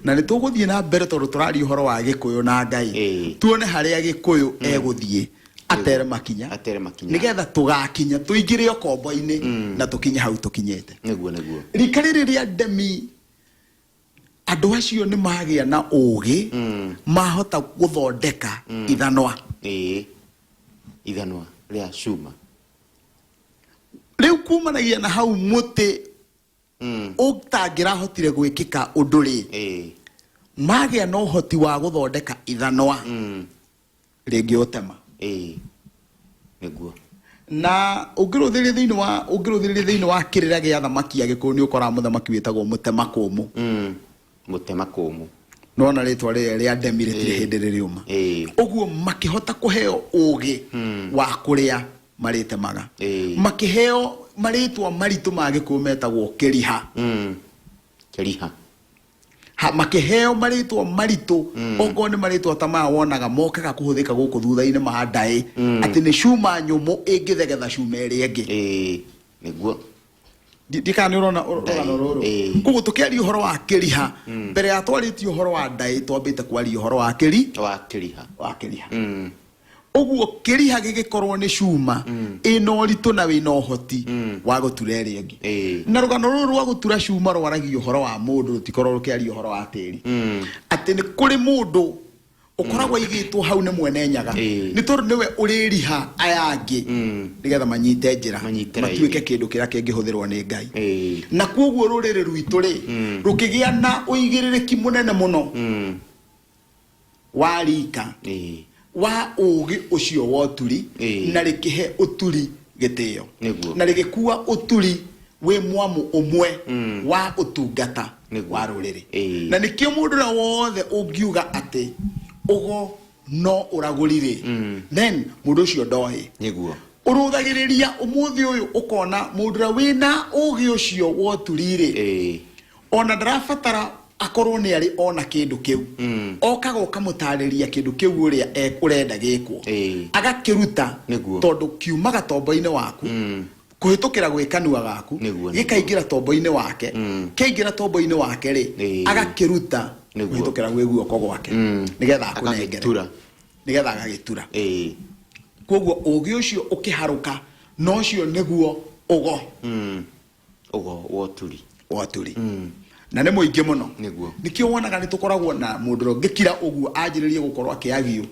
Na nĩ tũgũthiĩ na mbere tondũ tũraria ũhoro wa Gĩkũyũ na Ngai. Tuone harĩa Gĩkũyũ egũthiĩ atere makinya. Atere makinya. Nĩgetha tũgakinya tũingĩre ũkombo-inĩ na tũkinye hau tũkinyĩte. Nĩguo nĩguo. Rika rĩrĩ rĩa ndemi, andũ acio nĩ magĩa na ũgĩ, mahota gũthondeka ithanwa. Ĩĩ, ithanwa rĩa cuma. Rĩu kumanagia na hau mũtĩ ũtangĩrahotire gwĩkĩka ũndũ rĩ, magĩa na ũhoti wa gũthondeka ithanwa rĩngĩ ũtema. Ĩĩ, nĩguo. Na ũngĩrũthĩrĩria thĩinĩ wa kĩrĩra gĩa thamaki ya Gĩkũyũ, nĩ ũkoraga mũthamaki wĩtagwo Mũtema Kũmũ. Mũtema Kũmũ. Nona rĩtwa rĩrĩa rĩa ndemi rĩtirĩ hĩndĩ rĩrĩũma. Ũguo makĩhota kũheo ũgĩ wa kũrĩa marĩtemaga. Makĩheo marĩtwa maritũ ma Gĩkũyũ metagwo Kĩriha. Kĩriha. Ha, makĩheo marĩtwa maritũ, okorwo nĩ marĩtwa ta maya wonaga mokaga kũhũthĩka gũkũ thutha-inĩ ma ndaĩ, atĩ nĩ cuma nyũmũ ĩngĩthegetha cuma ĩrĩa ĩngĩ. Ĩĩ, nĩguo. Ndikana nĩ ũrona rũgano rũrũ. Koguo tũkĩaria ũhoro wa kĩriha, mbere ya twarĩtie ũhoro wa ndaĩ, twambĩte kwaria ũhoro wa kĩri wa kĩriha. Wa kĩriha. Ũguo kĩriha gĩgĩkorwo nĩ cuma ĩna ũritũ na wĩna ũhoti wa gũtura ĩrĩa ĩngĩ. Na rũgano rũrũ rwa gũtura cuma rwaragia ũhoro wa mũndũ, rũtikorwo rũkĩaria ũhoro wa tĩri, atĩ nĩ kũrĩ mũndũ ũkoragwo aigĩtwo hau nĩ mwene Nyaga, nĩ tondũ nĩwe ũrĩriha aya angĩ nĩgetha manyite njĩra, Manyite raini. matuĩke kĩndũ kĩrĩa kĩngĩhũthĩrwo nĩ Ngai. Na kuoguo rũrĩrĩ rwitũ rĩ, rũkĩgĩa na ũigĩrĩrĩki mũnene mũno wa rika wa ũgĩ ũcio wa ũturi, na rĩkĩhe ũturi gĩtĩo, na rĩgĩkua ũturi wĩ mwamu ũmwe wa ũtungata wa rũrĩrĩ. Na nĩkĩo mũndũ ũrĩa wothe ũngiuga atĩ ũgo no ũragũri rĩ, then mũndũ ũcio ndoĩ. Ũrũthagĩrĩria ũmũthĩ ũyũ ũkona mũndũ ũrĩa wĩna ũgĩ ũcio wa ũturi rĩ, ona ndarabatara akorwo nĩ arĩ ona kĩndũ kĩu, okaga ũkamũtarĩria kĩndũ kĩu ũrĩa ũrenda gĩkwo, agakĩruta, tondũ kiumaga tombo-inĩ waku kũhĩtũkĩra gwĩ kanua gaku, gĩkaingĩra tombo-inĩ wake. Kĩaingĩra tombo-inĩ wake rĩ, agakĩruta kũhĩtũkĩra gwĩ guoko gwake, nĩgetha akũnengere. Agagĩtura. Nĩgetha agagĩtura. Koguo ũgĩ ũcio ũkĩharũka, na ũcio nĩguo ũgo. Ũgo wa ũturi. Wa ũturi. Na nĩ mũingĩ mũno. Nĩkĩo wonaga nĩ tũkoragwo na mũndũ ũrĩa ũngĩkira ũguo anjĩrĩrie gũkorwo akĩagio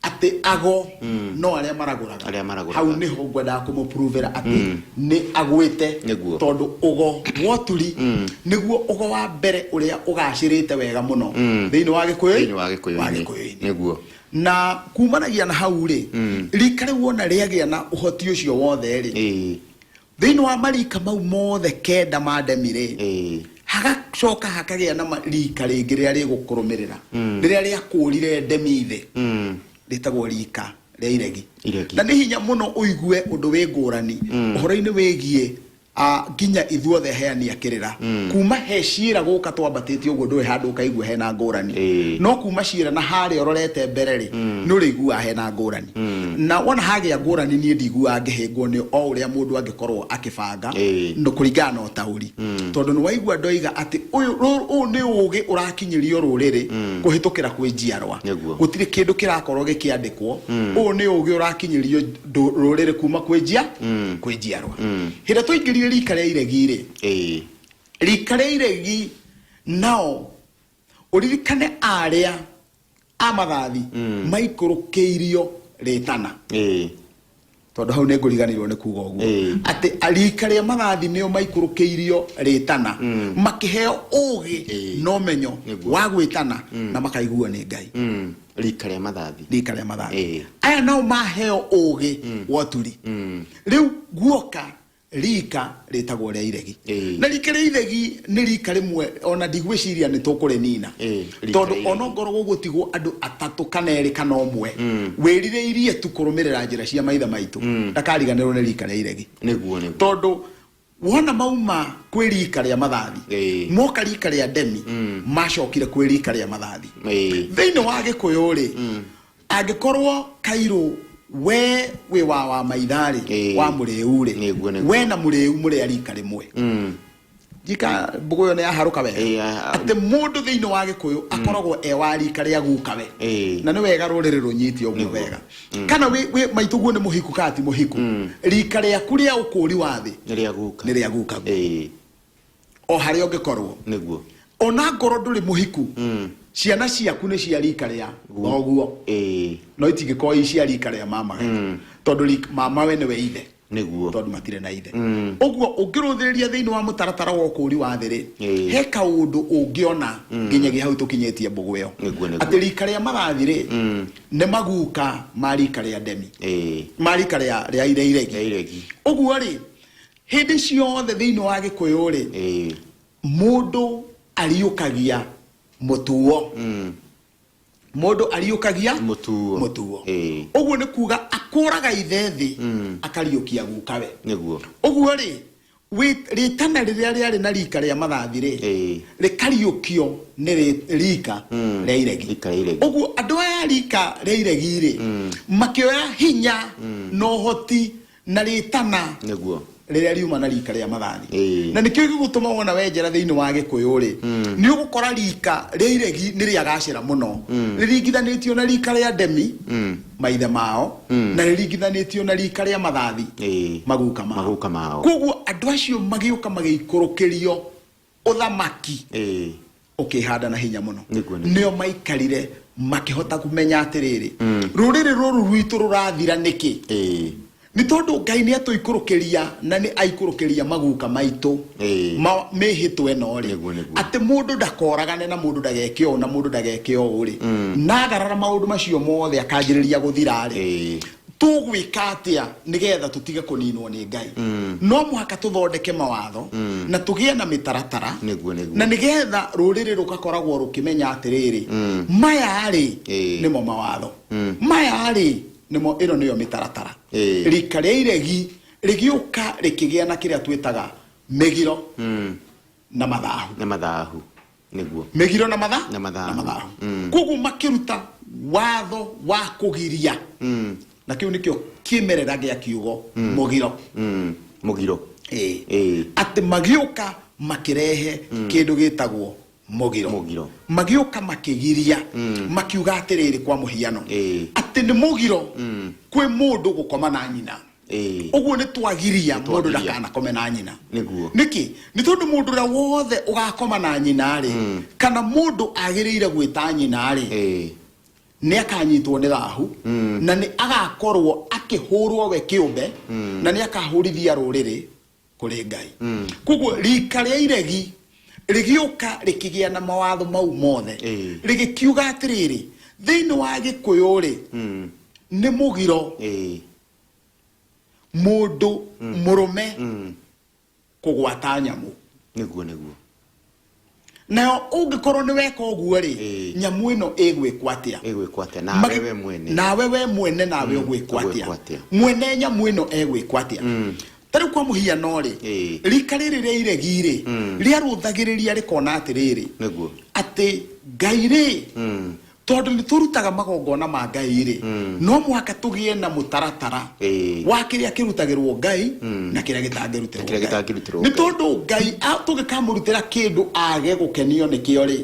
atĩ ago no arĩa maragũraga. Arĩa maragũraga. Hau nĩho ngwendaga kũmũprovera atĩ nĩ agwĩte, tondũ ũgo wa ũturi nĩguo ũgo wa mbere ũrĩa ũgacĩrĩte wega mũno thĩinĩ wa Gĩkũyũ. Thĩinĩ wa Gĩkũyũ-inĩ. Wa Gĩkũyũ-inĩ. Na kumanagia na hau rĩ, rika rĩu wona rĩagĩa na ũhoti ũcio wothe rĩ, thĩinĩ wa marika mau mothe kenda ma ndemi rĩ, hagacoka hakagĩa na rika rĩngĩ rĩrĩa rĩgũkũrũmĩrĩra, rĩrĩa rĩakũrire ndemi thĩ, rĩtagwo rika rĩa iregi. Iregi. Na nĩ hinya mũno ũigue ũndũ wĩ ngũrani ũhoro-inĩ wĩgiĩ nginya ithuothe heani akĩrĩra kuma he ciĩra gũka twambatĩtie ũguo, ndũrĩ handũ ũkaigua hena ngũrani. No kuma ciĩra na harĩa ũrorete mbere rĩ, nĩ ũrĩiguaga hena ngũrani. Na wona hagĩa ngũrani, niĩ ndiguaga ngĩhĩngwo nĩ o ũrĩa mũndũ angĩkorwo akĩbanga, no kũringana na ũtaũri, tondũ nĩ waigua ndoiga atĩ ũyũ ũyũ nĩ ũgĩ ũrakinyĩrio rũrĩrĩ kũhĩtũkĩra kwĩ njiarwa. Gũtirĩ kĩndũ kĩrakorwo gĩkĩandĩkwo. Ũyũ nĩ ũgĩ ũrakinyĩrio rũrĩrĩ kuma kwĩ njiarwa. Hĩndĩ ĩrĩa twaingĩrire rika rĩa iregi rĩ, rika rĩa iregi nao ũririkane arĩa a mathathi maikũrũkĩirio rĩtana. Tondũ hau nĩ ngũriganĩirwo nĩ kuga ũguo, atĩ rika rĩa mathathi nĩo maikũrũkĩirio rĩtana, makĩheo ũgĩ na ũmenyo wa gwĩtana na makaiguo nĩ Ngai. Rika rĩa mathathi. Rika rĩa mathathi. Aya nao maheo ũgĩ wa ũturi. Rĩu guoka rika rĩtagwo rĩa iregi. Na rika rĩa iregi nĩ rika rĩmwe ona ndigwĩciria nĩ tũkũrĩnina, Rika tondũ rĩa iregi. Ona ngorwo gũgũtigwo andũ atatũ kana erĩ kana ũmwe wĩrirĩirie tu kũrũmĩrĩra njĩra cia maithe maitũ, ndakariganĩrwo nĩ rika rĩa iregi. Nĩguo, nĩguo. Tondũ wona mauma kwĩ rika rĩa mathathi, moka rika rĩa ndemi, macokire kwĩ rika rĩa mathathi. Thĩinĩ wa Gĩkũyũ rĩ, angĩkorwo kairũ we wĩ wa maitharĩ, wa mũrĩu rĩ, Nĩguo, nĩguo. We na mũrĩu mũrĩ a rika rĩmwe. Njika mbũgũ ĩyo nĩ yaharũka wega, atĩ mũndũ thĩinĩ wa Gĩkũyũ akoragwo e wa rika rĩa gukawe. Na nĩ wega rũrĩrĩ rũnyite ũguo wega. Kana wĩ maitũguo nĩ mũhiku kana ti mũhiku, rika rĩaku rĩa ũkũri wa thĩ Nĩ rĩa guka. Nĩ rĩa gukaguo, o harĩa ũngĩkorwo. Ona ngorwo ndũrĩ mũhiku, ciana ciaku nĩ cia rika rĩa thoguo, no itingĩkorwo i cia rika rĩa mamawe, tondũ mamawe nĩwe ithe, tondũ matirĩ na ithe. Ũguo ũngĩrũthĩrĩria thĩinĩ wa mũtaratara wa ũkũri wa thĩ rĩ, he kaũndũ ũngĩona nginyagia hau tũkinyĩtie mbũgũ ĩyo, Nĩguo, nĩguo. atĩ rika rĩa mathathi rĩ, nĩ maguka ma rika rĩa ndemi, ma rika rĩa iregi. Rĩa iregi. Ũguo rĩ, hĩndĩ ciothe thĩinĩ wa Gĩkũyũ rĩ, mũndũ ariũkagia mũtuo. Mũndũ ariũkagia Mũtuo. Mũtuo. Ũguo nĩ kuga akũraga ithe thĩ, akariũkia gukawe. Ũguo rĩ, rĩtana rĩrĩa rĩarĩ na rika rĩa mathathi rĩ, rĩkariũkio nĩ rika rĩa iregi. Rika rĩa iregi. Ũguo andũ aya rika rĩa iregi rĩ, makĩoya hinya na ũhoti na rĩtana rĩrĩa riuma na rika rĩa mathathi. Na nĩkĩo gĩgũtũma wona wenjera thĩinĩ wa Gĩkũyũ rĩ, nĩ ũgũkora rika rĩa iregi nĩ rĩagacĩra mũno rĩringithanĩtio na rika rĩa ndemi, maithe mao, na rĩringithanĩtio na rika rĩa mathathi, maguka mao. Maguka mao. Koguo andũ acio magĩũka magĩikũrũkĩrio ũthamaki ũkĩhanda na hinya mũno. Nĩguo, nĩguo. Nĩo maikarire makĩhota kũmenya atĩrĩrĩ, rũrĩrĩ rũrũ rwitũ rũrathira nĩkĩ? Nĩ tondũ Ngai nĩ atũikũrũkĩria na nĩ aikũrũkĩria maguka maitũ mĩhĩtwa ĩno rĩ, Nĩguo, nĩguo. atĩ mũndũ ndakoragane na mũndũ ndageke ũũ na mũndũ ndageke ũũ rĩ, na agarara maũndũ macio mothe akanjĩrĩria gũthira rĩ, tũgwĩka atĩa nĩgetha tũtige kũninwo nĩ Ngai? No mũhaka tũthondeke mawatho na tũgĩe na mĩtaratara, Nĩguo, nĩguo. na nĩgetha rũrĩrĩ rũgakoragwo rũkĩmenya atĩrĩrĩ, maya rĩ, nĩmo mawatho, maya rĩ, nĩmo, ĩno nĩyo mĩtaratara. Rika rĩa iregi rĩgĩũka rĩkĩgĩa na kĩrĩa twĩtaga mĩgiro na mathahu. Na mathahu, nĩguo. Mĩgiro na matha Na mathahu. Na mathahu. Koguo makĩruta watho wa kũgiria, na kĩu nĩkĩo kĩmerera gĩa kiugo mũgiro. Mũgiro. Atĩ magĩũka makĩrehe kĩndũ gĩtagwo mũgiro. Mũgiro. Magĩũka makĩgiria, makiuga atĩrĩrĩ, kwa mũhiano, atĩ nĩ mũgiro kwĩ mũndũ gũkoma na nyina. Ũguo nĩ twagiria mũndũ Twagiria. ndakanakome na nyina. Nĩkĩ? Nĩ tondũ mũndũ ũrĩa wothe ũgakoma na nyina rĩ, kana mũndũ agĩrĩire gwĩta nyina rĩ, nĩ akanyitwo nĩ thahu, na nĩ agakorwo akĩhũrwo we kĩũmbe, na nĩ akahũrithia rũrĩrĩ kũrĩ Ngai. Koguo rika rĩa iregi rĩgĩũka rĩkĩgĩa na mawatho mau mothe, rĩgĩkiuga atĩrĩrĩ, thĩinĩ wa Gĩkũyũ rĩ, nĩ mũgiro mũndũ mũrũme kũgwata nyamũ. Nĩguo, nĩguo. Nayo ũngĩkorwo nĩ weka ũguo rĩ, nyamũ ĩno ĩgwĩkwo atĩa? Ĩgwĩkwo atĩa nawe we mwene? Nawe we mwene, nawe ũgwĩkwo atĩa? Ũgwĩkwo atĩa? Mwene nyamũ ĩno egwĩkwo atĩa? Ta rĩu kwa mũhiano rĩ, rika rĩrĩ rĩa iregi rĩ, rĩarũthagĩrĩria rĩkona atĩrĩrĩ, atĩ Ngai rĩ, tondũ nĩ tũrutaga magongona ma Ngai rĩ, no mũhaka tũgĩe na mũtaratara wa kĩrĩa kĩrutagĩrwo Ngai na kĩrĩa gĩtangĩrutĩrwo Na kĩrĩa Ngai. gĩtangĩrutĩrwo Nĩ Ngai. tondũ Ngai tũngĩkamũrutĩra kĩndũ age gũkenio nĩkĩo rĩ,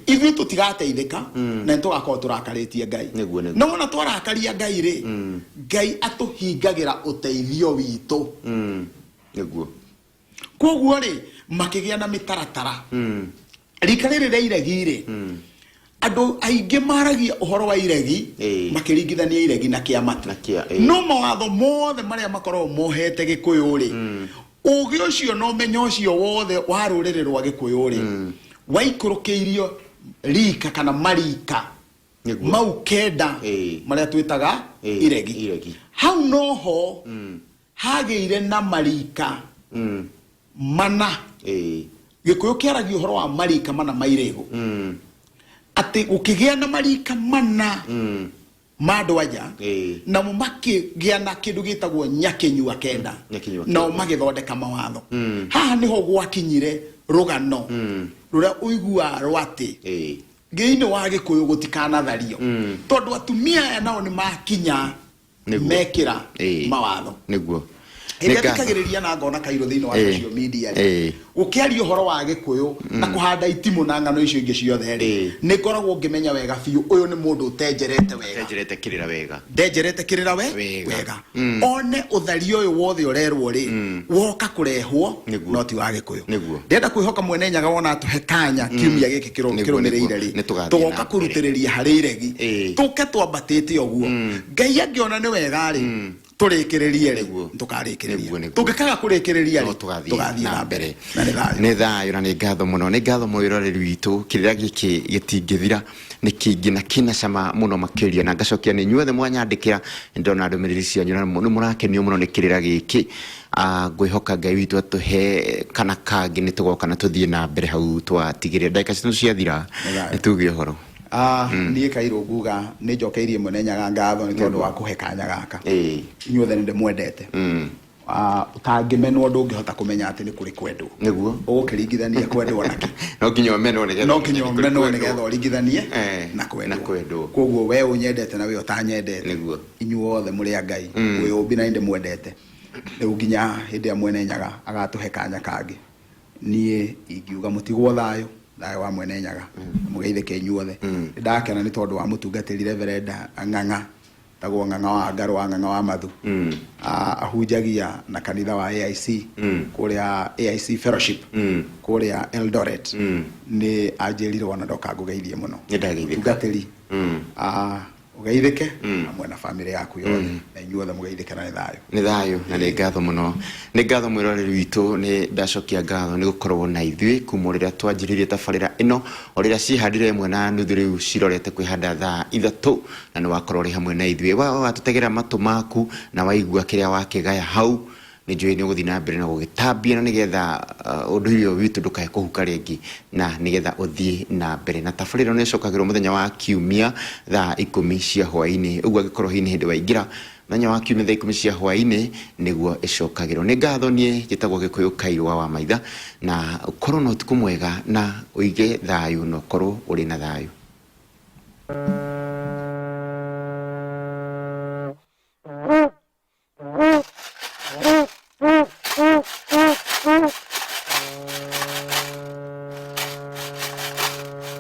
ithuĩ tũtigateithĩka na nĩ tũgakorwo tũrakarĩtie Ngai. Nĩguo, nĩguo. Na wona twarakaria Ngai rĩ, Ngai atũhingagĩra ũteithio witũ. Koguo rĩ, makĩgĩa na mĩtaratara. Rika rĩrĩ rĩa iregi rĩ, Andũ aingĩ maragia ũhoro wa iregi makĩringithania iregi na kĩamatu. Na kĩa-. No mawatho mothe marĩa makoragwo mohete Gĩkũyũ rĩ, ũgĩ ũcio na ũmenyo ũcio wothe wa rũrĩrĩ rwa Gĩkũyũ rĩ, waikũrũkĩirio rika kana marika mau 9 marĩa twĩtaga iregi. Iregi. Hau noho hagĩire na marika 4. Gĩkũyũ kĩaragia ũhoro wa marika 4 ma irĩgũ, atĩ gũkĩgĩa na marika 4 ma andũ anja, namo makĩgĩa na kĩndũ gĩtagwo nyakĩnyua 9, Nyakĩnyua nao 9. Magĩthondeka mawatho. Haha nĩho gwakinyire rũgano rũrĩa ũiguaga rwa atĩ thĩinĩ wa Gĩkũyũ gũtikanathario, tondũ atumia aya nao nĩ makinya mekĩra mawatho. Hĩndĩ ĩrĩa Nĩ ngatho. Thikagĩrĩria na ngona Kairũ thĩinĩ wa social media rĩ, gũkĩaria ũhoro wa Gĩkũyũ na kũhanda itimũ na ng'ano icio ingĩ ciothe rĩ, nĩ ngoragwo ngĩmenya wega biũ ũyũ nĩ mũndũ ũtenjerete wega. Njenjerete kĩrĩra wega. Ndenjerete kĩrĩra we Wega. Wega. One ũtharia ũyũ wothe ũrerwo rĩ, woka kũrehwo no ti wa Gĩkũyũ. Ndĩrenda kwĩhoka Mwene Nyaga wona atũhe kanya kiumia gĩkĩ kĩrũmĩrĩire rĩ, Nĩ tũgathiĩ tũgoka na mbere. Kũrutĩrĩria harĩ iregi, tũke twambatĩte ũguo. Ngai angĩona nĩ wega rĩ, tũrĩkĩrĩrie rĩ, tũkarĩkĩrĩria. Tũngĩkaga kũrĩkĩrĩria No rĩ, tũgathiĩ tũgathiĩ na na mbere. mbere na nĩ thayũ. Nĩ thayũ na nĩ ngatho mũno, nĩ ngatho mwĩroreri witũ. Kĩrĩra gĩkĩ gĩtingĩthira, nĩ kĩingĩ na kĩna cama mũno makĩria, na ngacokia nĩ inyuothe mwanyandĩkĩra. Nĩ ndona ndũmĩrĩri cianyu na nĩ mũrakenio mũno nĩ kĩrĩra gĩkĩ. Ah, ngwĩhoka Ngai witũ atũhe kana kangĩ nĩ tũgoka na tũthiĩ na mbere hau twatigĩrĩra. Ndagĩka citũ ciathira. Nĩ thayũ. Nĩ tuge ũhoro. Ah, niĩ Kairũ nguga nĩ njokeirie Mwene Nyaga ngatho nĩ tondũ wa kũhe kanya gaka. Inyuothe nĩ ndĩmwendete. Ah, ũtangĩmenwo ndũngĩhota kũmenya atĩ nĩ kũrĩ kwendwo. Ũgũkĩringithania kwendwo nakĩ? No nginya ũmenwo nĩgetha No nginya ũmenye nĩ kũrĩ ũmenwo kwendwo. Nĩgetha ũringithanie na kwendwo. Na kwendwo. Koguo we ũnyendete na we ũtanyendete, inyuothe mũrĩ a Ngai wĩyũmbi na nĩ ndĩmwendete. Rĩu nginya hĩndĩ ĩrĩa Mwene Nyaga agatũhe kanya kangĩ, niĩ ingiuga mũtigwo thayũ, thayũ wa Mwene Nyaga, mũgeithĩke inyuothe. Nĩ ndakena nĩ tondũ wa mũtungatĩri Reverend Ng'ang'a, tagwo Ng'ang'a wa Ngarũ wa Ng'ang'a wa Mathu. Ah, ahunjagia na kanitha wa AIC kũrĩa AIC Fellowship kũrĩa Eldoret. Nĩ anjĩrire ona ndoka ngũgeithie mũno. Nĩ ndageithĩka. Mũtungatĩri, ah, ũgeithĩke hamwe na bamĩrĩ yaku yothe, na inyuothe mũgeithĩke na nĩ thayũ. Nĩ thayũ na nĩ ngatho mũno, nĩ ngatho mwĩroreri witũ. Nĩ ndacokia ngatho nĩ gũkorwo na ithuĩ kuma o rĩrĩa twanjĩrĩirie tabarĩra ĩno, o rĩrĩa ciĩhandire 1:30, rĩu cirorete kwĩhanda thaa 3, na nĩ wakorwo ũrĩ hamwe na ithuĩ. Watũtegera matũ maku na waigua kĩrĩa wakĩgaya hau, nĩ njũĩ nĩ ũgũthiĩ na mbere na gũgĩtambia, na nĩgetha ũndũire ũyũ witũ ndũkae kũhuka rĩngĩ, na nĩgetha ũthiĩ na mbere. Na tabarĩra ĩno nĩ ĩcokagĩrwo mũthenya wa kiumia thaa 10 cia hwaĩ-inĩ. Ũguo angĩkorwo hihi nĩ hĩndĩ waingĩra, mũthenya wa kiumia thaa 10 cia hwaĩ-inĩ nĩguo ĩcokagĩrwo. Nĩ ngatho. Niĩ njĩtagwo Gĩkũyũ Kairwa wa Maitha, na ũkorwo na ũtukũ mwega na ũige thayũ na ũkorwo ũrĩ na thayũ.